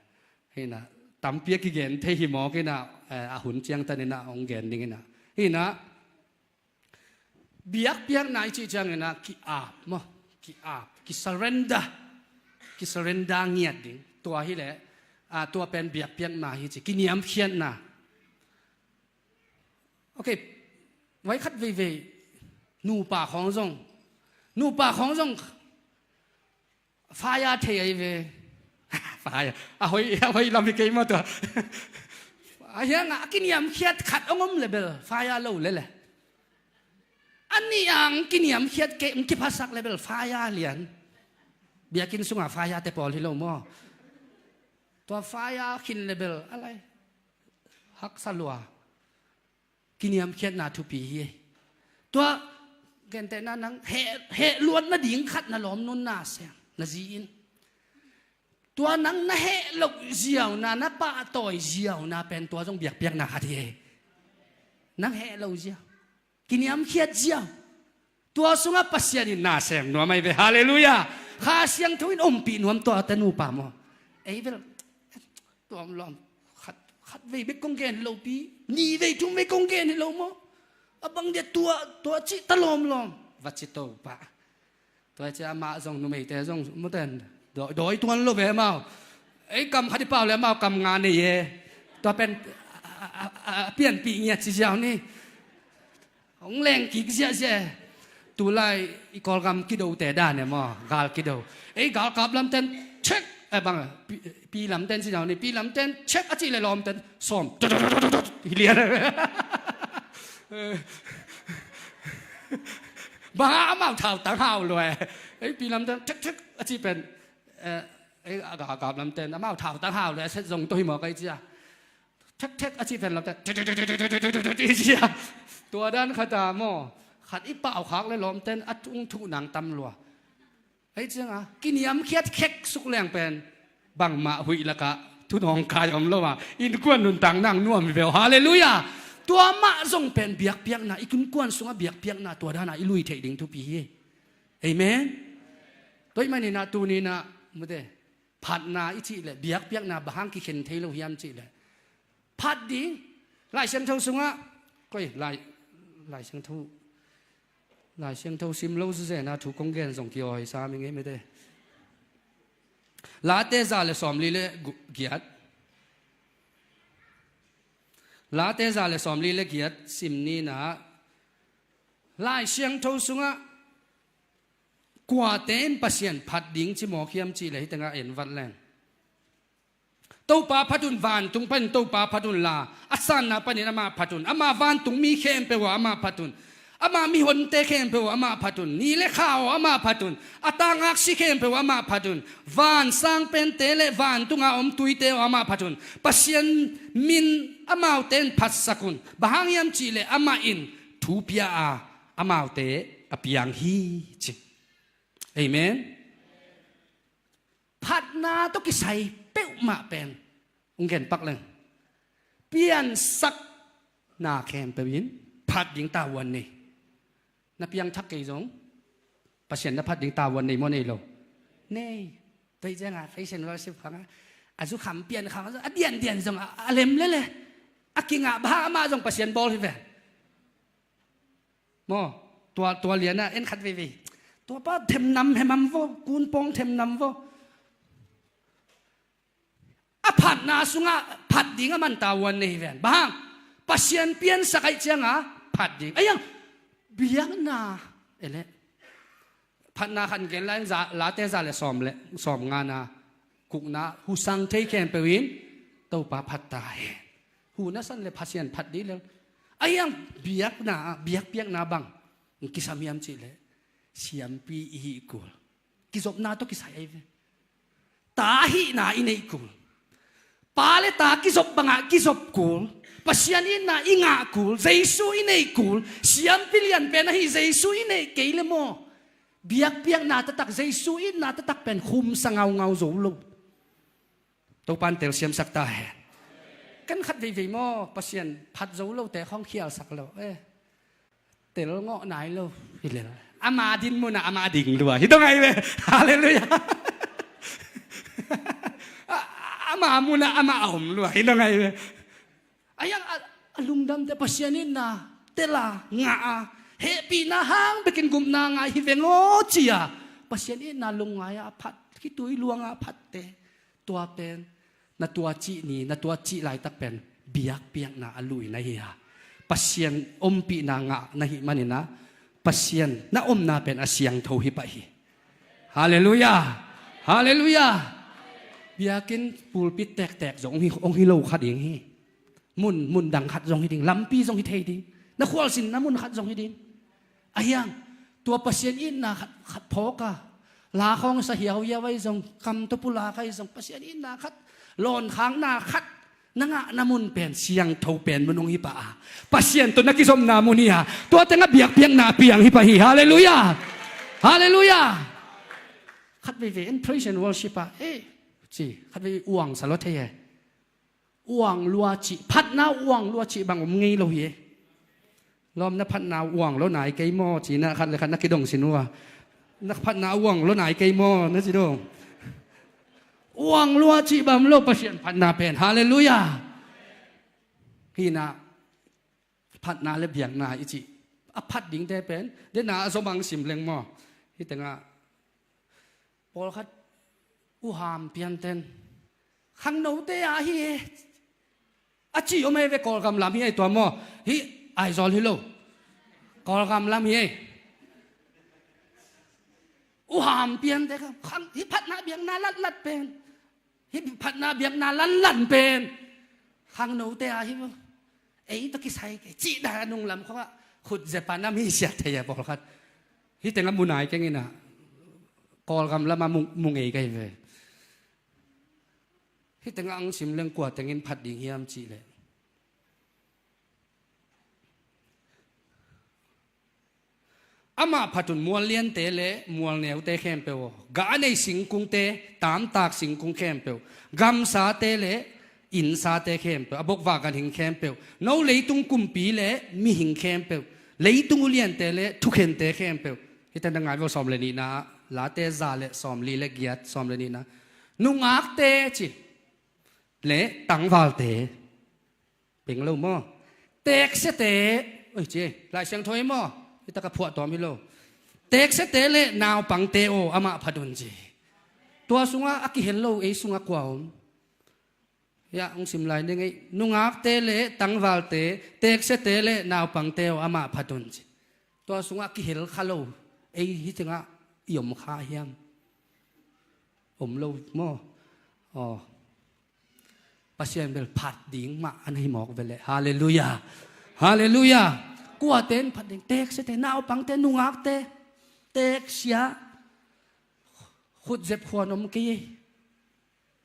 hina tampi a kigen thei hi mawk hina, eh, a hun ciangtan hina hong gen ding hina. Hina biakpiakna i cih ciang hina ki-ap maw, ki-ap, ki-surrender, ki-surrender ngiat ding. Tua hileh, ah, tua pen biakpiakna hi ci, kiniamkhiatna. Ok, vai khat veivei nupa khawng zong, nupa khawng zong faya thei ahi ve. Faya a hoi, a hoi lam hi kei maw tua. A hiangah a kiniamkhiat khat hong om le bel faya lo lele. A nih ang kiniamkhiat kei hong kiphasak le bel faya lian. Biakinn sungah faya te pawl hi lo maw. Tua faya khin le bel a lai haksa lua. Kiniamkhiatna thupi hi. Tua gentehna nang heh, heh luat nading khat na lawm nun na sem na zi in. Tua nang na heh loh ziau na, na pahtawi ziau na pen tua zong biakpiakna khat hi. Nang heh loh ziau, kiniamkhiat ziau. Tua sungah Pasian in na sem nuam ahi ve. Halleluiah. Kha Siangtho in ompih nuam tua te nupa maw. Ei bel tuam lawm. Khat, khat vei bek kong gen hi lo pi. Nih vei thum vei kong gen hi lo maw. A bang dia tua, tua cih ta lawmlawm. Va ci to pah. Tua cia amah zong numeite zong muten dawi, dawi tuan lo ve amau. Ei kam khat i pau le amau kam nga nei e. Tua pen a, a, a, a pianpih ngiat ci ziau ni. Hong leng kik ziahziah e. Tulai i Kawlgam kidote dan e maw, gal kido. Ei galkap lamten check, eh bang, pi, pi lamten ci ziau ni, pi lamten check a cih le lawmten sawm. Hi lian. Bang a amau thau tang hau lua e. Ei pi lamten check check a cih pen, eh, ei a galkap lamten amau thau tang hau lua e, set zong toh hi maw kai cia. Thekthek a cih pen lawmte thekthek i ci a. Tua dan khat a maw, khat i pau khak le lawmten a tung thuh nang tam lua. Ei cianga kiniamkhiat khek suk leng pen bangmah huih lakah thunawng kai om lo a, innkuan nuntak nang nuam hi veu. Halleluiah. Tua mah zong pen biakpiakna, i innkuan sungah biakpiakna tua dana i lui theih ding thupi hi. Amen. Tua ih maninah tuninah mute Phatna i cih leh biakpiakna bang hang kikhen thei lo hiam cih leh, phat ding. Lai Siangtho sungah, koi, Lai, Lai Siangtho, Lai Siangtho sim lo zuzena thu kong gen zong kiawi sa mi ngei mete. Late za le sawmli le gu-, giat. Late za le sawmli le giat sim ni na. Lai Siangtho sungah kuate in Pasian phat ding ci mawk hiam cih leh hih tengah en vat leng. Topa phat un, vantung panin Topa phat un la, a sanna panin amah phat un, amah vantung mi khempeuh ah amah phat un, amah mihonte khempeuh ah amah phat un, ni le kha aw amah phat un, a tangak si khempeuh ah amah phat un, van sang pente le vantunga om tuite aw amah phat un, Pasian min amaute in phatsak un, bang hang hiam cih leh amah in thu pia a, amaute a piang hi ci. Amen. Phatna tawh kisai peuhmah pen, hong gen pak leng, piansakna khempeuh in phat ding tavuan nei. Na piangthak kei zong Pasian na phat ding tavuan nei maw nei lo? Nei. Tua hi ciangah praise and worship khangah a zukham pian khangah a diandian zong a, a lem lele, a kingah bang hang amah zong Pasian bawl hi ve. Maw, tua, tua lianah en khat veivei. Tua pa themnam hemam vo, kunpawng themnam vo. A phatna sungah phat ding a man tavuan nei hi ven. Bang hang? Pasian piansak ahih ciangah phat ding. Ahi hang biakna, ele. Phatna khan gen lai za, Late za le sawm le, sawmngana, kukna, husang thei khempeuh in Topa phat ta hen. Hu na san le Pasian phat dih lel. Ahi hang biakna, biakpiakna bang hong kisam hiam cih leh, siampi i hih kul. Kizopna tawh kisai ahi ve. Ta hihna i neih kul. Pa le ta kizop bangah kizop kul. Pasian itna i ngah kul. Jesu i neih kul. Siampi lian pen ahi Jesu i neih kei le maw. Biakpiakna taktak, Jesu itna taktak pen khumsa ngaungau zo lo. Topa in telsiamsak ta hen. Kan khat veivei maw, Pasian phat zo lote khawng khialsak lo. Eh, tel ngawh nai lo. Hi lel. Ama din munah ama ding lua. Hi dong ai ve. Halleluiah. A, ama munah ama a om lua. Hi dong ai ve. Ahi hang a, a lungdamte Pasian itna tel a, ngah a, hehpihna hang bekin gupna ngah hi veng aw ci a, Pasian itna lungngai a phat, khitui luang a phatte. Tua pen na tua cih ni, na tua cih laitak pen biakpiakna a luina hi a, Pasian ompihna ngah na hih manin a, Pasian na omna pen a siangtho hi pah hi. Halleluiah. Halleluiah. Biakinn pulpit tektek zong hong hi, hong hi lo kha ding hi. Mun, mun dang khat zong hi ding, lampi zong hi thei ding, na khualzinna mun khat zong hi ding. Ahi hang tua Pasian itna khat, khat phawk a, la khawng sa hiauhiau ahi zong, kam tawh pulak ahi zong, Pasian itna khat, lawnkhakna khat na ngahna mun pen siangtho pen mun hong hi pah a, Pasian tawh na kizopna mun hi a, tua tengah biakpiakna piang hi pah hi. Halleluiah. Halleluiah. Khat veivei in praise and worship ah, eh, ci, khat veivei uang sa lo thei e. Uang lua cih, phatna uang lua cih bang om ngei lo hi e. Lawm, na phatna uang lo nai kei maw ci na, khat le khat na kidong sin uh a. Na phatna uang lo nai kei maw na ci dong. Uang lua cih bang om lo, Pasian phatna pen. Halleluiah. Hi na, phatna le biakna i cih a phat dingte pen, dena a zom ang sim leng maw. Hi tengah pawlkhat, uham pianten, khangnote a hi e, a ci om e ve, Kawlgam lam hi e tua maw. Hih Aizawl hi lo, Kawlgam lam hi e. Uham piante khang, hih phatna biakna latlat pen, hih phatna biakna lanlan pen khangnote a hi maw. Ei tawh kisai kei cih dan a nunglam khawngah khut zepa na mi siat thei a pawlkhat. Hih tengah mu nai keng in a, Kawlgam lamah mu, mu ngei ka hi ve. Hih tengah ang sim leng kua tengin phat ding hiam cih leh, amah phat un mual liante le mual neute khempeuh aw, gah a nei singkungte, taamtak singkung khempeuh, gamsate le innsate khempeuh, a bokvak ganhing khempeuh, no leitung kumpi le mihing khempeuh, leitung uliante le thukhente khempeuh. Hih teng na ngai vo, sawm le nihna, Late za le sawmli le giat, sawm le nihna. Nungakte ci le tangvalte. Peng lo maw? Teeksiate. Oi, ci, Lai Siangtho hi maw? Hita ka phuah tawm hi lo. Teeksiate le naupangte aw, amah phat un ci. Tua sungah a kihel lo ei sungah kua om? Ya, hong sim lai ning ei. Nungakte le tangvalte, teeksiate le naupangte aw, amah phat un ci. Tua sungah a kihel kha lo ei hi tengah i om kha hiam? Om lo maw? Aw. Pasian bel phat ding mah an hi mawk veleh. Halleluiah. Halleluiah. Kuate in phat ding? Teeksiate, naupangte, nungakte. Teeksia. Khutzep khuan om kei ei.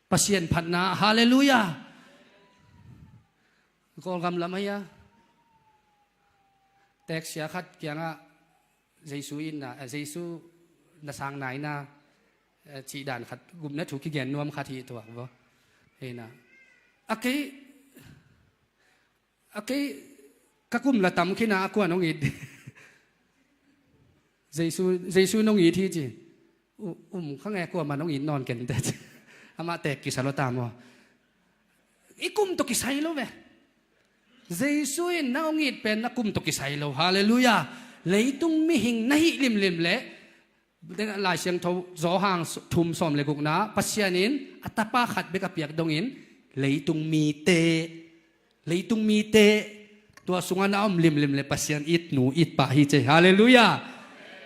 Pasian phatna. Halleluiah. Kawlgam lam ahi a, teeksia khat kiangah Jesu itna, eh, Jesu na sang naina, eh, cih dan khat gupna thu kigen nuam khat hi tuak vaw. Hina. A kei, a kei ka kum la tam khin a, a kuan hong it? Jesu, Jesu nong it hi ci. U-, um kha nge, kuaman hong it nawn ken teh ci. Amah teek kisa lo ta maw? I kum tawh kisai lo ve. Jesu in na hong it pen na kum tawh kisai lo. Halleluiah. Leitung mihing na hih limlim leh, Lai Siangtho Johan thum sawm le gukna, Pasian in a tapa khat bek a piak dongin leitung mite, leitung mite, tua sungah na om limlim leh Pasian itnu itpa hi ci. Halleluiah.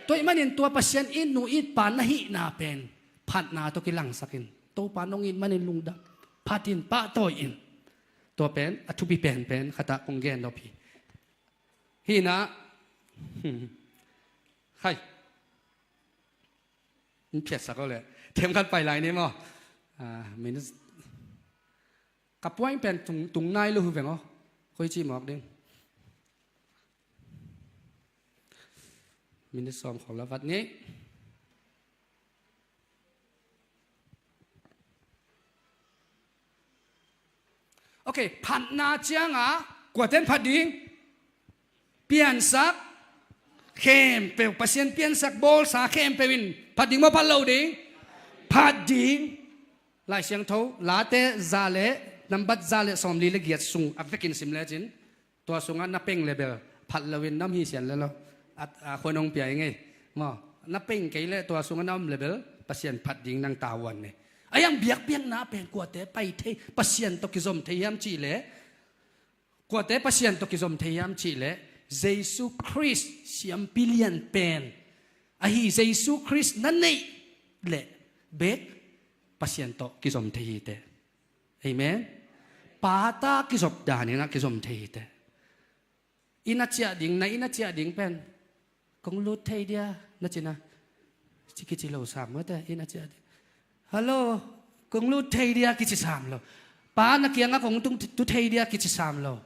Tua ahih manin tua Pasian itnu itpa na hihna pen phatna tawh kilangsak in. Topa nong it manin lungdam. Phat in, pahtawi in. Tua pen a thupi penpen khat ah kong gen nop hi. Hina. Khai. Hong phiatsak aw leh. Themkhat pai lai ni maw? Ah, minute. Ka point pen tung, tung nai lo hi veng aw. Koi ci mawk ding? Minute sawm khawng la vat ni. Ok, phatna ciangah kuate in phat ding? Piansak khempeuh, Pasian piansak bawlsa khempeuh in phat ding maw, phat lo ding? Phat ding. Lai Siangtho Late za le nambat za le sawmli le giat sung a vekin sim lecin, tua sungah na peng le bel phat loin na om hi sian le lo. A, a, khuan hong pia i ngei. Maw, na peng kei leh tua sungah na om le bel Pasian phat ding nang tavuan ni. A iang biakpiakna pen kuate pai thei, Pasian tawh kizom thei hiam cih leh, kuate Pasian tawh kizom thei hiam cih leh, Jesu Khrist siampi lian pen ahi Jesu Khrist na neih leh bek Pasian tawh kizom thei hi teh. Amen. Pa ta kizop danin ah kizom thei hi teh. Inn a ciah ding, na inn a ciah ding pen, kong lut thei dia, na cina. Ci kici lo sam mawte, inn a ciah ding. Hello, kong lut thei dia kici sam lo. Pa na kiangah kong tung tu thei dia kici sam lo.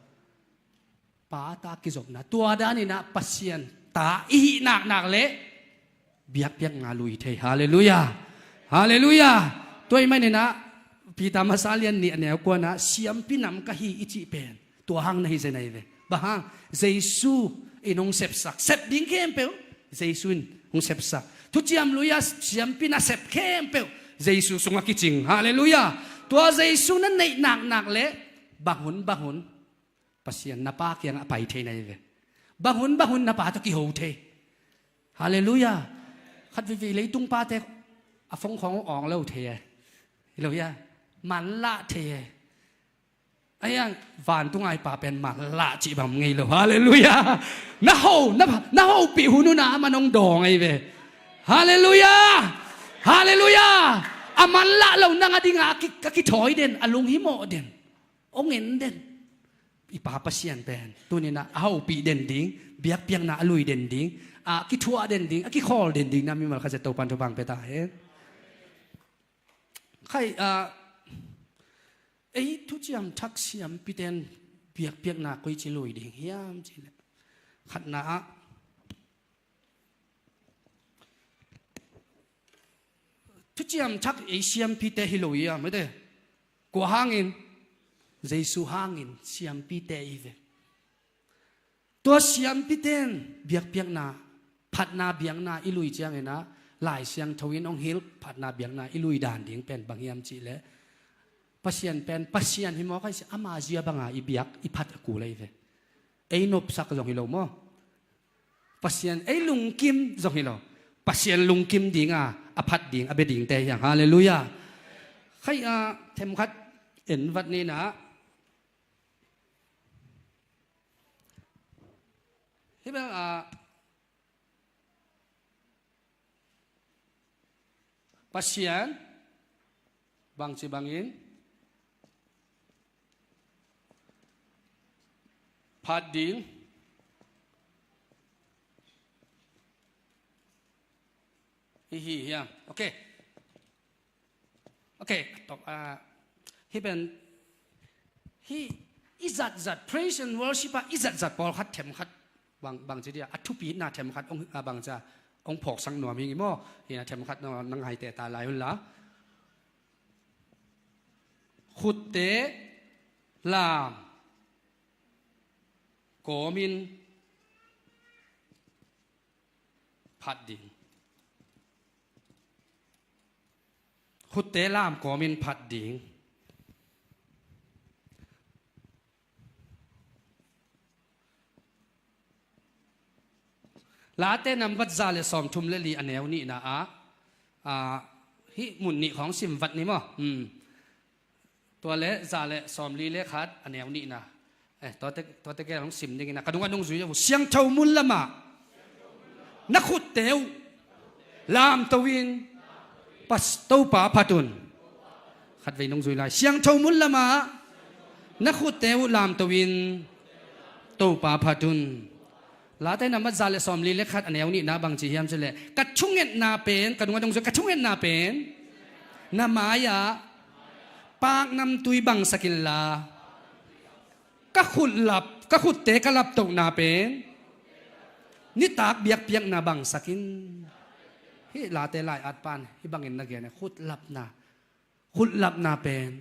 Pa ta kizopna, tua danin ah Pasian ta i hih naknak leh biakpiakna lui thei. Halleluiah. Halleluiah. Tua ahih manin ah Peter masa lian nih a neu kuanah siampi nam ka hi i cih pen tua hang na hi zen ahi ve. Bang hang? Jesu in hong sepsak, sep ding khempeuh Jesu in hong sepsak. Thuciam Lui-ah siampi nasep khempeuh Jesu sungah kicing. Halleluiah. Tua Jesu na neih naknak leh bang hun, bang hun Pasian na Pa kiangah a pai thei na hi ve. Bang hun, bang hun na Pa tawh kiho thei. Halleluiah. Khat veivei leitung pate a phone khawng awng lo thei e. Hi lo hia? Manlah thei e. A iang vantung ai Pa pen manlah cih bang ngei lo. Halleluiah. Na ho, na, na hopih hun un ah aman hong dawng ahi ve. Halleluiah. Halleluiah. A manlah lo nang a dingah a ki, a kithawi den, a lunghimawh den, hong en den. I Pa Pasian pen tuni-in ah a hopih den ding, biakpiakna a lui den ding, a kithuah den ding, a kikhawl den ding na mimal khat zia Topa'n thupha pia ta hen. Khai, ah, ei thuciam thak siampite'n biakpiakna koici lui ding hiam cih leh, khatna ah, thuciam thak ei siampite hi lo hi a, mete. Kua hangin? Jesu hangin siampite i hi ve. Tua siampite'n biakpiakna, phatna biakna i lui ciangin ah, Lai Siangtho in hong hilh phatna biakna i lui dan ding pen bang hiam cih leh, Pasian pen Pasian hi mawk a, i si ama zia banga i biak i phat a kul ahi ve. Ei nopsak zong hi lo maw? Pasian ei lungkim zong hi lo. Pasian lungkim dinga a phat ding a bia dingte hi hang. Halleluiah. Khai a themkhat en vat ni na. Hi bel a Pasian bangci bangin phat ding i hi hiam? Ok. Ok, tok a hi pen hi i zatzat praise and worship a i zatzat pawlkhat themkhat bang bangci dia a thupitna themkhat ong a bangcia ong phawksak nuam hi maw? Hi na themkhat na ngaite ta lai un la. Khutte lam kawmin phat ding. Khutte lam kawmin phat ding. Late nambat za le sawmthum le li a neu nihna ah, ah, hih mun nih khawng sim vat ni maw? Hmm. Tua le za le sawmli le khat a neu nihna. Eh, tuate, tuate gel hong sim dingin a ka nung a nung zui uh. Siangtho mun lamah na khutte uh lamto in Topa phat un. Khatvei nung zui lai. Siangtho mun lamah na khutte uh lamto in Topa phat un. Late nambat za le sawmli le khat a neu nihna bangci hiam cih leh, ka thungetna pen, ka nung a nung zui, ka thungetna pen na mai-ah paknamtui bangsak inla, ka khutlap, ka khutte ka laptohna pen nitak biakpiakna bangsak in. Hih Late lai-at pan hih bangin na gen, khutlapna, khutlapna pen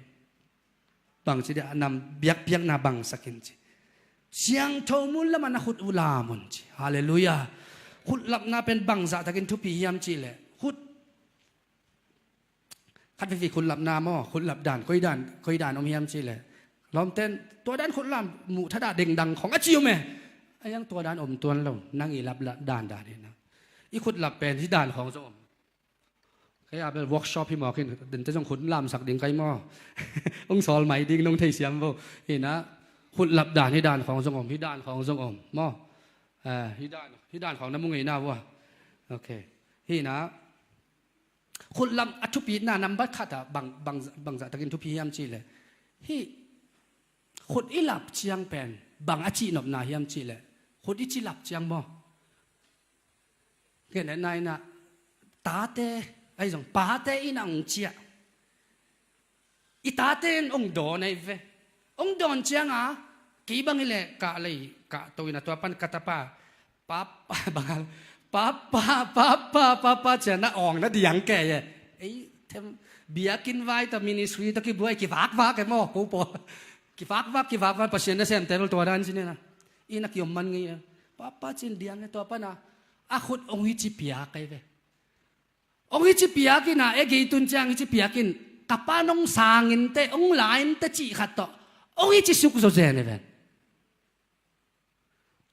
bangci dia nam biakpiakna bangsak in ci. Siangtho mun lamah na khut uh lam un ci. Halleluiah. Khutlapna pen bangzahtakin thupi hiam cih leh, khut khat veivi khutlapna maw, khutlap dan, koi dan, koi dan om hiam cih leh, lawmten tua dan khutlam muh thadah dengdang khong a ci om e. A iang tua dan om tuan lo, nang i lap dan dan hi na. I khutlap pen hi dan khong zong om. Kei a bel workshop hi mawk in, dente zong khut lamsak ding kai maw? Hong sawl mai ding nong thei siam vo. Hi na, khutlap dan hi dan khong zong om, hi dan khong zong om maw? Eh, hi dan, hi dan khong na mu ngei na vua. Ok. Hi na, khutlam a thupitna nambat khat ah bang, bang, bangzahtakin thupi hiam cih leh, hih khut i lap ciang pen bang a cihnopna hiam cih leh, khut i ci lap ciang maw? Genetna in ah tate, ahi zong pate in ah hong ciah. I tate in hong dawn ahi ve. Hong dawn cianga kei bang hi leh kah lei kah to in a tua pan ka tapa, papa, bang a, papa, papa, papa cia na awng na diang kei e. Ei them biakinn vai ta ministry ta kibuai kivakvak e maw, ko pawl. Kivakvak, kivakvak, Pasian na semte bel tua dan ci ni na. Inn a kiom man ngei e. Papa cin diang e tua pan a, a khut hong hi ci piak ahi ve. Hong hi ci piak in a, e gei tun ciang hi ci piak in, ka pa nong sang in teh, hong la in teh cih khat tawh hong hi ci suk zawzen e ven.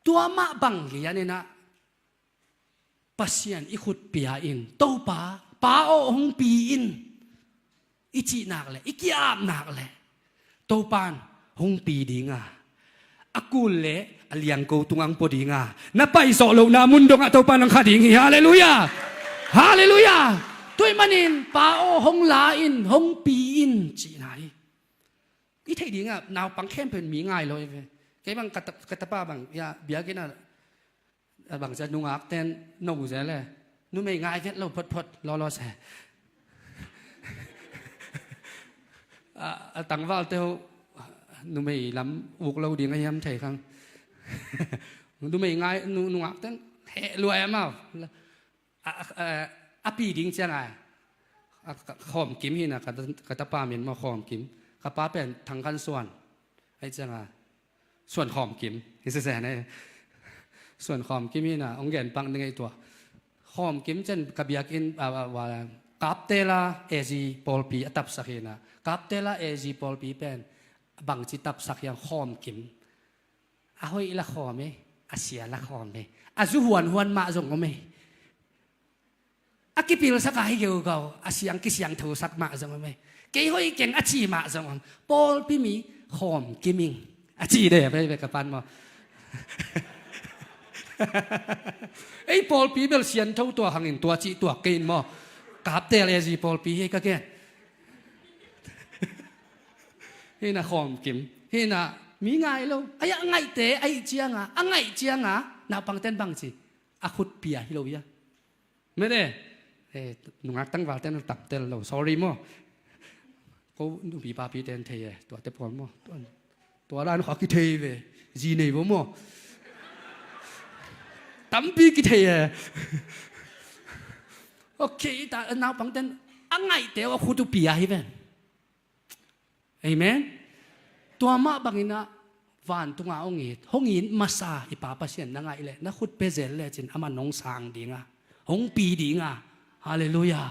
Tua mah bang lian in a, Pasian i khut pia in, Topa, Pa aw hong pi in, i cih nak leh, i ki-ap nak leh, Topan hong pi ding a, a kul leh a liangko tungah hong pua ding a, na paizawh lohna mun dongah Topan hong kha ding hi. Halleluiah. Halleluiah. Tua ahih manin Pa aw hong la in, hong pi in cihna hi. I theih dingah naupang khempeuh in mi ngai lo hi ve. Kei bang ka ta-, ka tapa bang, ya, biakinn ah, a bang cia nungak ten no zel e. Numei ngai vet lo photphot lawlaw se. A, a tangval teuh numei lam uk lo ding a hiam thei khang. Numei ngai, nu-, nungak ten heh lua e mau. A, a, a, a pi ding ciang a, a, ka, Khawm Kim hi na, ka, ka tapa min maw Khawm Kim. Ka pa pen Thang Khan Suan. Ahi ciang a, Suan Khawm Kim hi sese ne. Suan Khawm Kim hi na, hong gen pak ning ei tua. Khawm kim ciang ka biakinn, a, a, a, Kaptela A Z pawlpi a tapsak hi na. Kaptela A Z pawlpi pen bangci tapsak hiam, khawm kim. A hoih la khawm e, a sia la khawm e. A zu huanhuan mah zong om e. A kipilsak a hi geugau, a siang kisiangthosak mah zong om e. Kei hoih keng a ci mah zong om. Pawlpi mi khawm kim ing a ci de, a vei ve ka pan maw. Ei pawlpi bel siangtho tua hangin tua cih tuak kei in maw. Kaptel A Z pawlpi hi ka gen. Hi na khawm kim. Hi na mi ngai lo. Ai a ngaihte, ai cianga, a ngaih cianga, naupangten bangci. A khut pia hi lo hia. Mete. Eh, nungak tangvalten tamtel lo. Sorry maw. Ko nupi papi ten thei e. Tuate pawl maw. Tua, tua dan kha kithei ve. Zi nei vo maw. Tampi kithei e. Okay, ta naupangten a ngaihte a khut uh pia hi ven. Amen. Tua mah bangin ah vantunga hong it, hong it masa i Pa Pasian na ngaih leh, na khut pia zel lecin aman hong sang dinga, hong pi dinga. Halleluiah.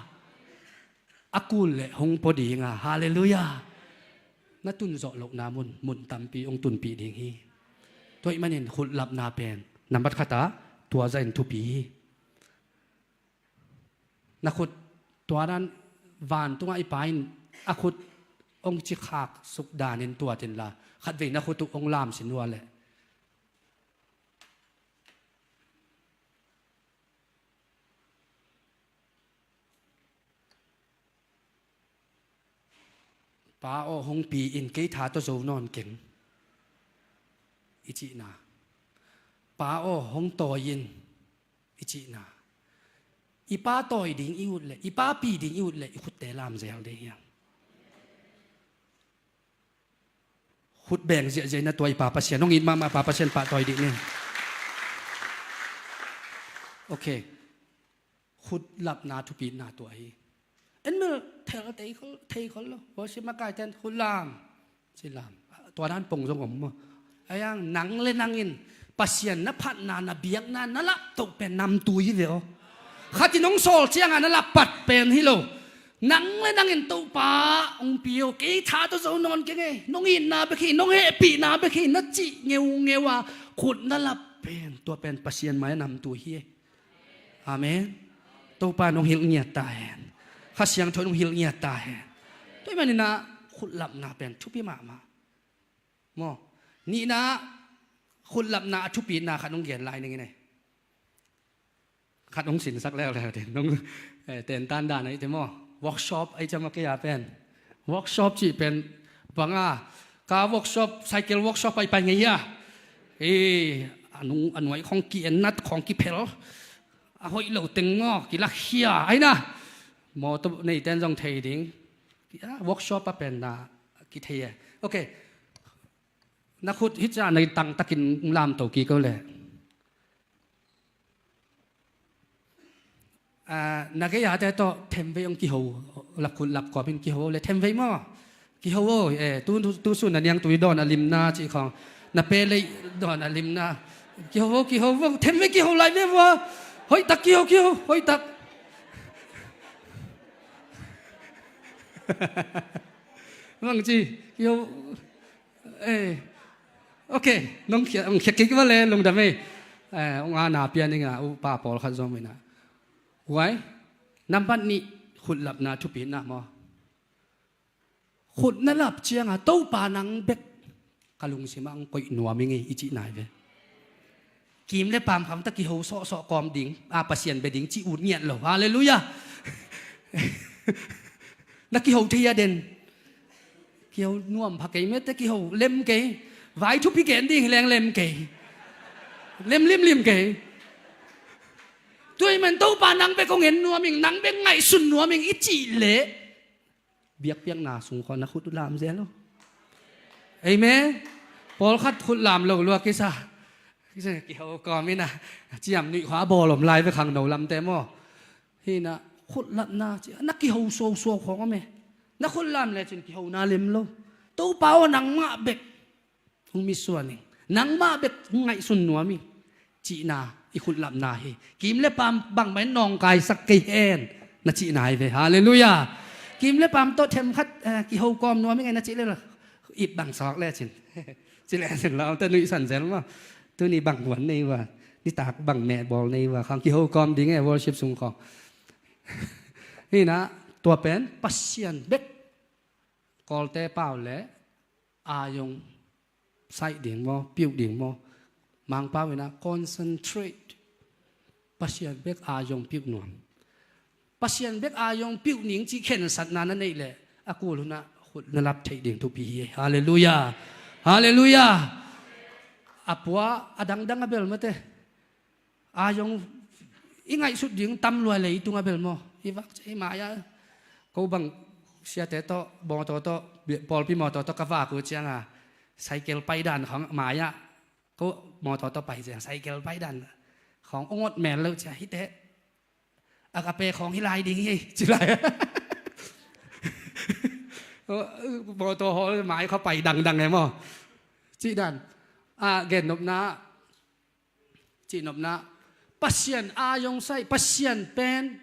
A kul leh hong pua dinga. Halleluiah. Na tunzawh lohna mun, mun tampi hong tunpih ding hi. Tua ahih manin khutlapna pen nambat khatah tua zahin thupi hi. Na khut tua dan vantungah i Pa in a khut hong cikhak suk danin tuat inla, khatvei na khut uh hong lam sin ua leh. Pa aw hong pi in, kei tha tawh zo nawn keng i cihna. Pa aw hong tawi in i cihna. I Pa tawi ding i ut leh, i Pa pi ding i ut leh, i khutte lam zel ding hiam? Khut beng ziahziah in a tua i Pa Pasian, hong it mahmah Pa Pasian pahtawi dih ni. Okay. Khutlapna thupitna tua hi. En mel thel thei khol, thei khol lo. Worship makaiten khutlam. Ci lam. Tua dan pong zong om maw. Ayang nang le nang in Pasian na phatna, na biakna, na laptoh pen namtui hi ve aw. Khat in hong sawl cianga na lappat pen hi lo. Nang le nang in Topa hong pi aw, kei tha tawh zo nawn keng e, nong itna bek hi, nong hehpihna bek hi, na cih ngeungeu a khut na lap pen, tua pen Pasian mai a namtui hi e. Amen. Topa nong hilh ngiat ta hen. Kha Siangtho nong hilh ngiat ta hen. Tua ahih manin ah khutlapna pen thupi mahmah. Maw. Nihna, khutlapna a thupitna khat nong gen lai ning in e. Khat nong sinsak leuleu ding. Nong, eh, tentan dan a i te maw. Workshop a i cam a kei a pen. Workshop cih pen banga. Ka workshop, cycle workshop a i pai ngei a. Eh, a nung, a nuai khong ki en nat khong ki phel. A hoih lo teng maw, ki lak hia. Ai na. Mawtaw nei ten zong thei ding. Kei workshop a pen na ki thei e. Okay. Na khut hi ca na tang takin lamto ki ko le. Ah, na gei a te tawh themvei hong kiho, lap khut lap kawm in kiho le themvei maw. Kiho aw, eh, tu, tu, tu sun na niangtui dawn a limna cih khawng. Na pelei dawn a limna. Kiho aw, kiho aw, themvei kiho lai ve vua. Hoih tak kiho, kiho, hoih tak. Bang ci, kiho. Eh, okay, nong khia, nong khia kik va le, lungdam ei. Eh, ong ana pian inga, u pa pawlkhat zom ina. Huai, nambat nih, khutlapna thupitna maw. Khut na lap cianga, Topa nang bek ka lungsimah ong koih nuam ing ei, i cih nai ve. Kim le paam kham ta kiho sawhsawh kawm ding, a Pasian bia ding cih ut ngiat lo. Halleluiah. Na kiho thei a den. Kiho nuam pha kei mete kiho lem kei. Vai thupi gen ding hi leng lem kei. Lem limlim kei. Tua ahih man Topa nang bek kong en nuam ing, nang bek ngaihsun nuam ing i cih leh. Biakpiakna sung khawng na khut uh lam zel lo. Amen. Pawlkhat khut lam lo lua kisa. Kisa kiho kawm ina. Ciam nuih khua a bawl om lai ve khangno lamte maw. Hina khutlapna ci. Na kiho suausuau khawng om e. Na khut lam lecin kihona lem lo. Topa aw nangmah bek. Hong misuan ing. Nangmah bek hong ngaihsun nuam ing. Cihna i khutlapna hi. Kim le paam bangmah in nawngkaisak kei hen na cihna hi ve. Halleluiah. Kim le paam tawh themkhat, eh, kiho kawm nuam ing ei na cih le, ip bang sawk le cin. Ci le cin lau ta nuihsan zel maw. Tuni bang huan nei ua, nitak bang meh bawl nei ua, khang kiho kawm ding e worship sung khawng. Hina, tua pen Pasian bek. Kawlte pau le ayong saih ding maw, piuh ding maw. Mangpau ina concentrate. Pasian bek ayong piuh nuam. Pasian bek ayong piuh ning cih khensatna na neih leh a kul hunah khut na lap theih ding thupi hi. Halleluiah. Halleluiah. A pua a dangdang a bel mate. Ayong i ngaihsut ding tam lua leitung a bel maw. I vak i mai-ah ko bang siate tawh mawtaw tawh, pawlpi mawtaw tawh ka vak uh cianga cycle paidan khawng mai-ah ko mawtaw tawh pai ciang cycle paidan khawng ong ot mel lo cia hite. A ka pe khawng hi lai ding hi ci lai. Mawtaw hawl mai khaw pai dangdang e maw. Cih dan a gennopna Cihnopna, Pasian ayong saih, Pasian pen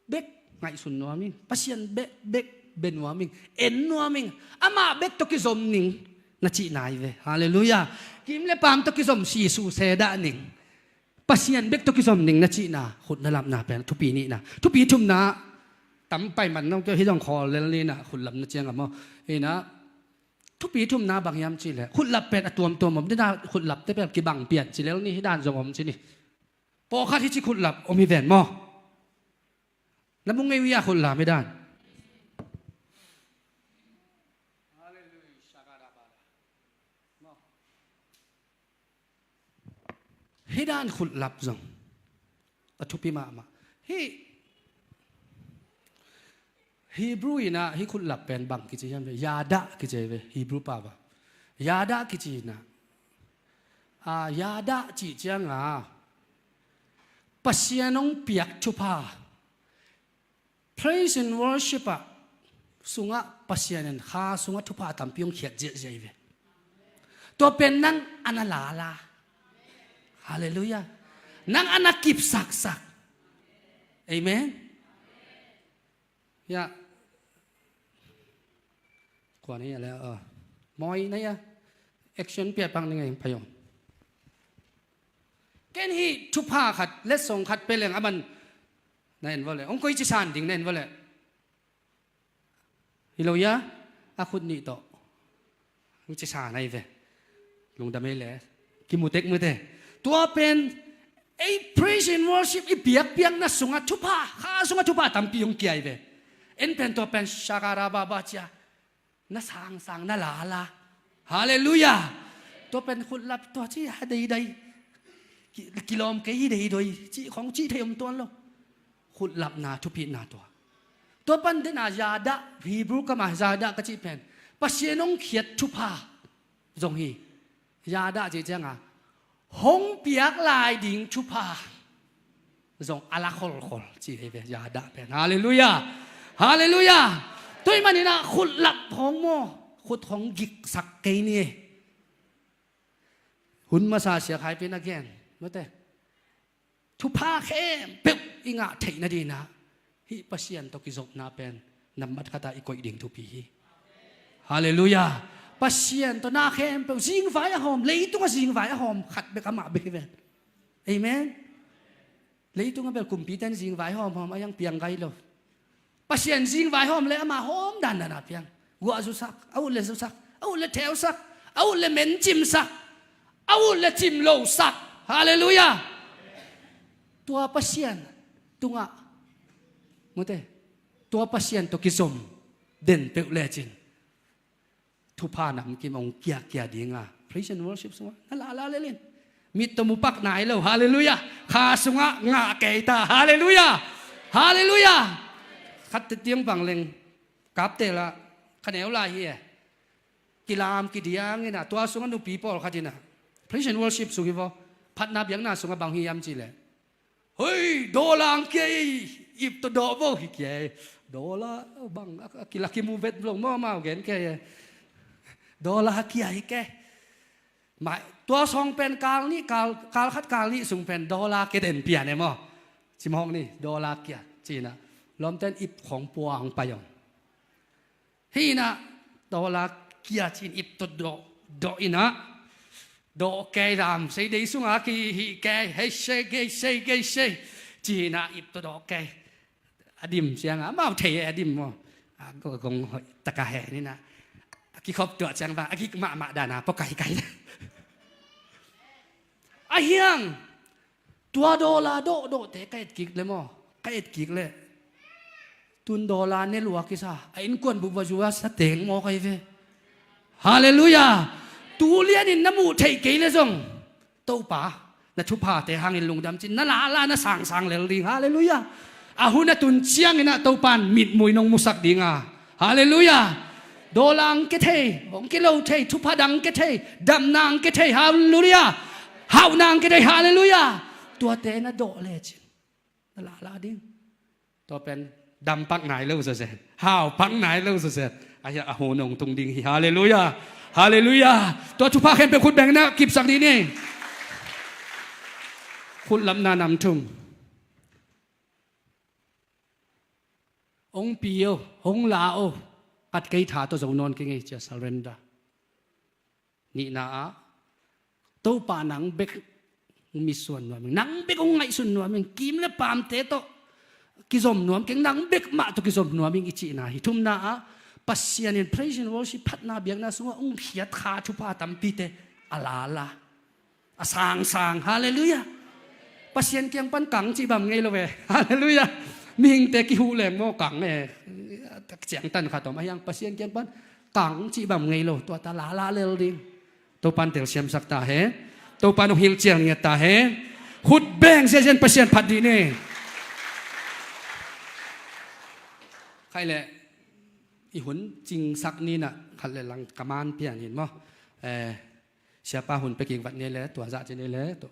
bek ngaihsun nuam ing, Pasian bek, bek bia nuam ing, en nuam ing, amah bek tawh kizom ning na cihna hi ve. Halleluiah. Kim le paam tawh kizom sisuh se dah ning. Pasian bek tawh kizom ning na cihna, khut na lapna pen thupi nihna. Thupi thumna, tam pai man nong kio hi dong khawl lel nihna, khut lapna ciang a maw. Hina, thupi thumna bang hiam cih leh, khutlap pen a tuamtuam om, dina khutlapte pen kibang pian ci lel ni, hi dan zong om ci ni. Pawlkhat hi ci khutlap om hi ven maw. Na mu ngei uh hia khutlap hi dan. Hih dan khutlap zong a thupi mahmah. Hih Hebrew in ah hih khutlap pen bang kici hiam ve? Yadah kici ve, Hebrew pau ah. Yadah kici in ah. A, yadah cih ciang a Pasian hong piak thupha. Praise and worship ah sungah Pasian in kha sungah thupha tampi hong khiat ziahziah hi ve. Tua pen nang a na lala. Halleluiah. Nang a na kipsaksak. Amen. Ya. Kua na hia le, a, mawi na hia. Action pia pang ni ngai pha yong. Ken hih thupha khat letsong khat pia leng a man na en vua le. Hong koici san ding na en vua le. Hi lo hia, a khut nih tawh hong ci san ahi ve. Lungdam ei le. Kimu tek mute. Tua pen ei praise and worship i piakpiakna sungah thupha, kha sungah thupha tampi hong kia hi ve. En pen tua pen shakarababa cia. Na sangsang na lala. Halleluiah. Tua pen khutlap tua ci a deidai. Ki, kilawm kei hi deidoi. Cih khong cih thei om tuan lo. Khutlapna thupitna tua. Tua pan dena yadah, Hebrew kam a yadah ka cih pen Pasian hong khiat thupha zong hi. Yadah cih ciang a hong piak lai ding thupha zong a la kholkhol ci hi ve, yadah pen. Halleluiah. Halleluiah. Tua ahih manin ah khutlap hong maw, khut hong giksak kei ni. Hun masa siak hai pen a gen mate. Thupha khempeuh i ngah theih nading ah hih Pasian tawh kizopna pen nambat khat ah i koih ding thupi hi. Halleluiah. Pasian tawh na khempeuh zingvai a hawm, leitung a zingvai a hawm khat bek amah bek hi ven. Amen. Leitung a bel kumpite in zingvai hawmhawm a, yang piang gai lo. Pasian zingvai hawm le amah hawm dandan a piang. Guah zusak, a ut le zusak, a ut le theusak, a ut le mencimsak, a ut le cimlosak. Halleluiah. Tua Pasian tungah mute, tua Pasian tawh kizom den peuh lecin thupha namkim hong kiakia ding a, praise and worship sungah na lala lelin. Mit tawh mu pak nai lo. Halleluiah. Kha sungah ngah kei ta. Halleluiah. Halleluiah. Khat tetiang bang leng kapte lah ka neu lai hi e. Kilam kidiang in ah tua sungah nupi pawlkhat in ah praise and worship sung hi vaw. Phatna biakna sungah bang hi hiam cih leh, hoi, dollar ang kia ei, ip tawh dawh vo hi kia ei. Dollar bang a, a kila kimu vet vlong maw, mau gen kia ei. Dollar kia hi ke. Mai, Tua sawng pen kal nih, kal, kal khat kal nih sung pen dollar kia den pian e maw. Cimawk ni, dollar kia. Cinah lawmten ip khawng puang pai om. Hinah dollar kia cin ip tawh dawh, dawh inah dawh kei lam sei dei sungah kihih kei, hei sei, gei sei, gei sei. Cinah ip tawh dawh kei. A dim ciangah amau thei e, a dim maw. A gong hoih taka he ninah a kikhop tuah ciang bang a gik mahmah dana pua kaikai. A hiang tua dollar dawhdawhte ka et kik le maw, ka et kik le tun dollar ne lua kisa a innkuan buh va zua sa teng maw kai ve. Halleluiah. Tu lianin na muh theih kei le zong Topa na thuphate hangin lungdam cin, na lala na sangsang lel ding. Halleluiah. A hun a tun cianginah Topan mitmui nong musak dinga. Halleluiah. Dawlang ke thei, hong kilo thei, thupha dang ke thei, damnang ke thei. Halleluiah. Hauhnang ke thei. Halleluiah. Tuate na dawh lecin na lala ding. Tua pen dampak nai lo zawzen, haupak nai lo zawzen. Ahi a hun hong tung ding hi. Halleluiah. Halleluiah. Tua thupha khempeuh khut bengna kipsak dih ni. Khut lapna nam thum. Hong pi o, hong la o. Khat kei tha tawh zo nawn kei ngei cia surrender. Nihna ah Topa nang bek hong mitsuan nuam ing, nang bek hong ngaihsun nuam ing, kim le paamte tawh kizom nuam keng, nang bek mah tawh kizom nuam ing i cihna hi. Thumna ah Pasian in praise and worship phatna biakna sungah hong khiat kha thupha tampite a lala a sangsang. Halleluiah. Pasian kiang pan kang cih bam ngei lo ve. Halleluiah. Mihingte kihuh leng maw kang e. Ciangtan khat om a hiang Pasian kiang pan kang cih bam ngei lo. Tua ta lala lel ding. Topan telsiamsak ta he. Topan hong hilhcial ngiat ta he. Khut beng ziazian Pasian phat dih ni. Khai le i hun cingsak ninah khat le lang kaman pian hin maw. Eh, siapa hun pekik vat ni le tua zah ci ni le tua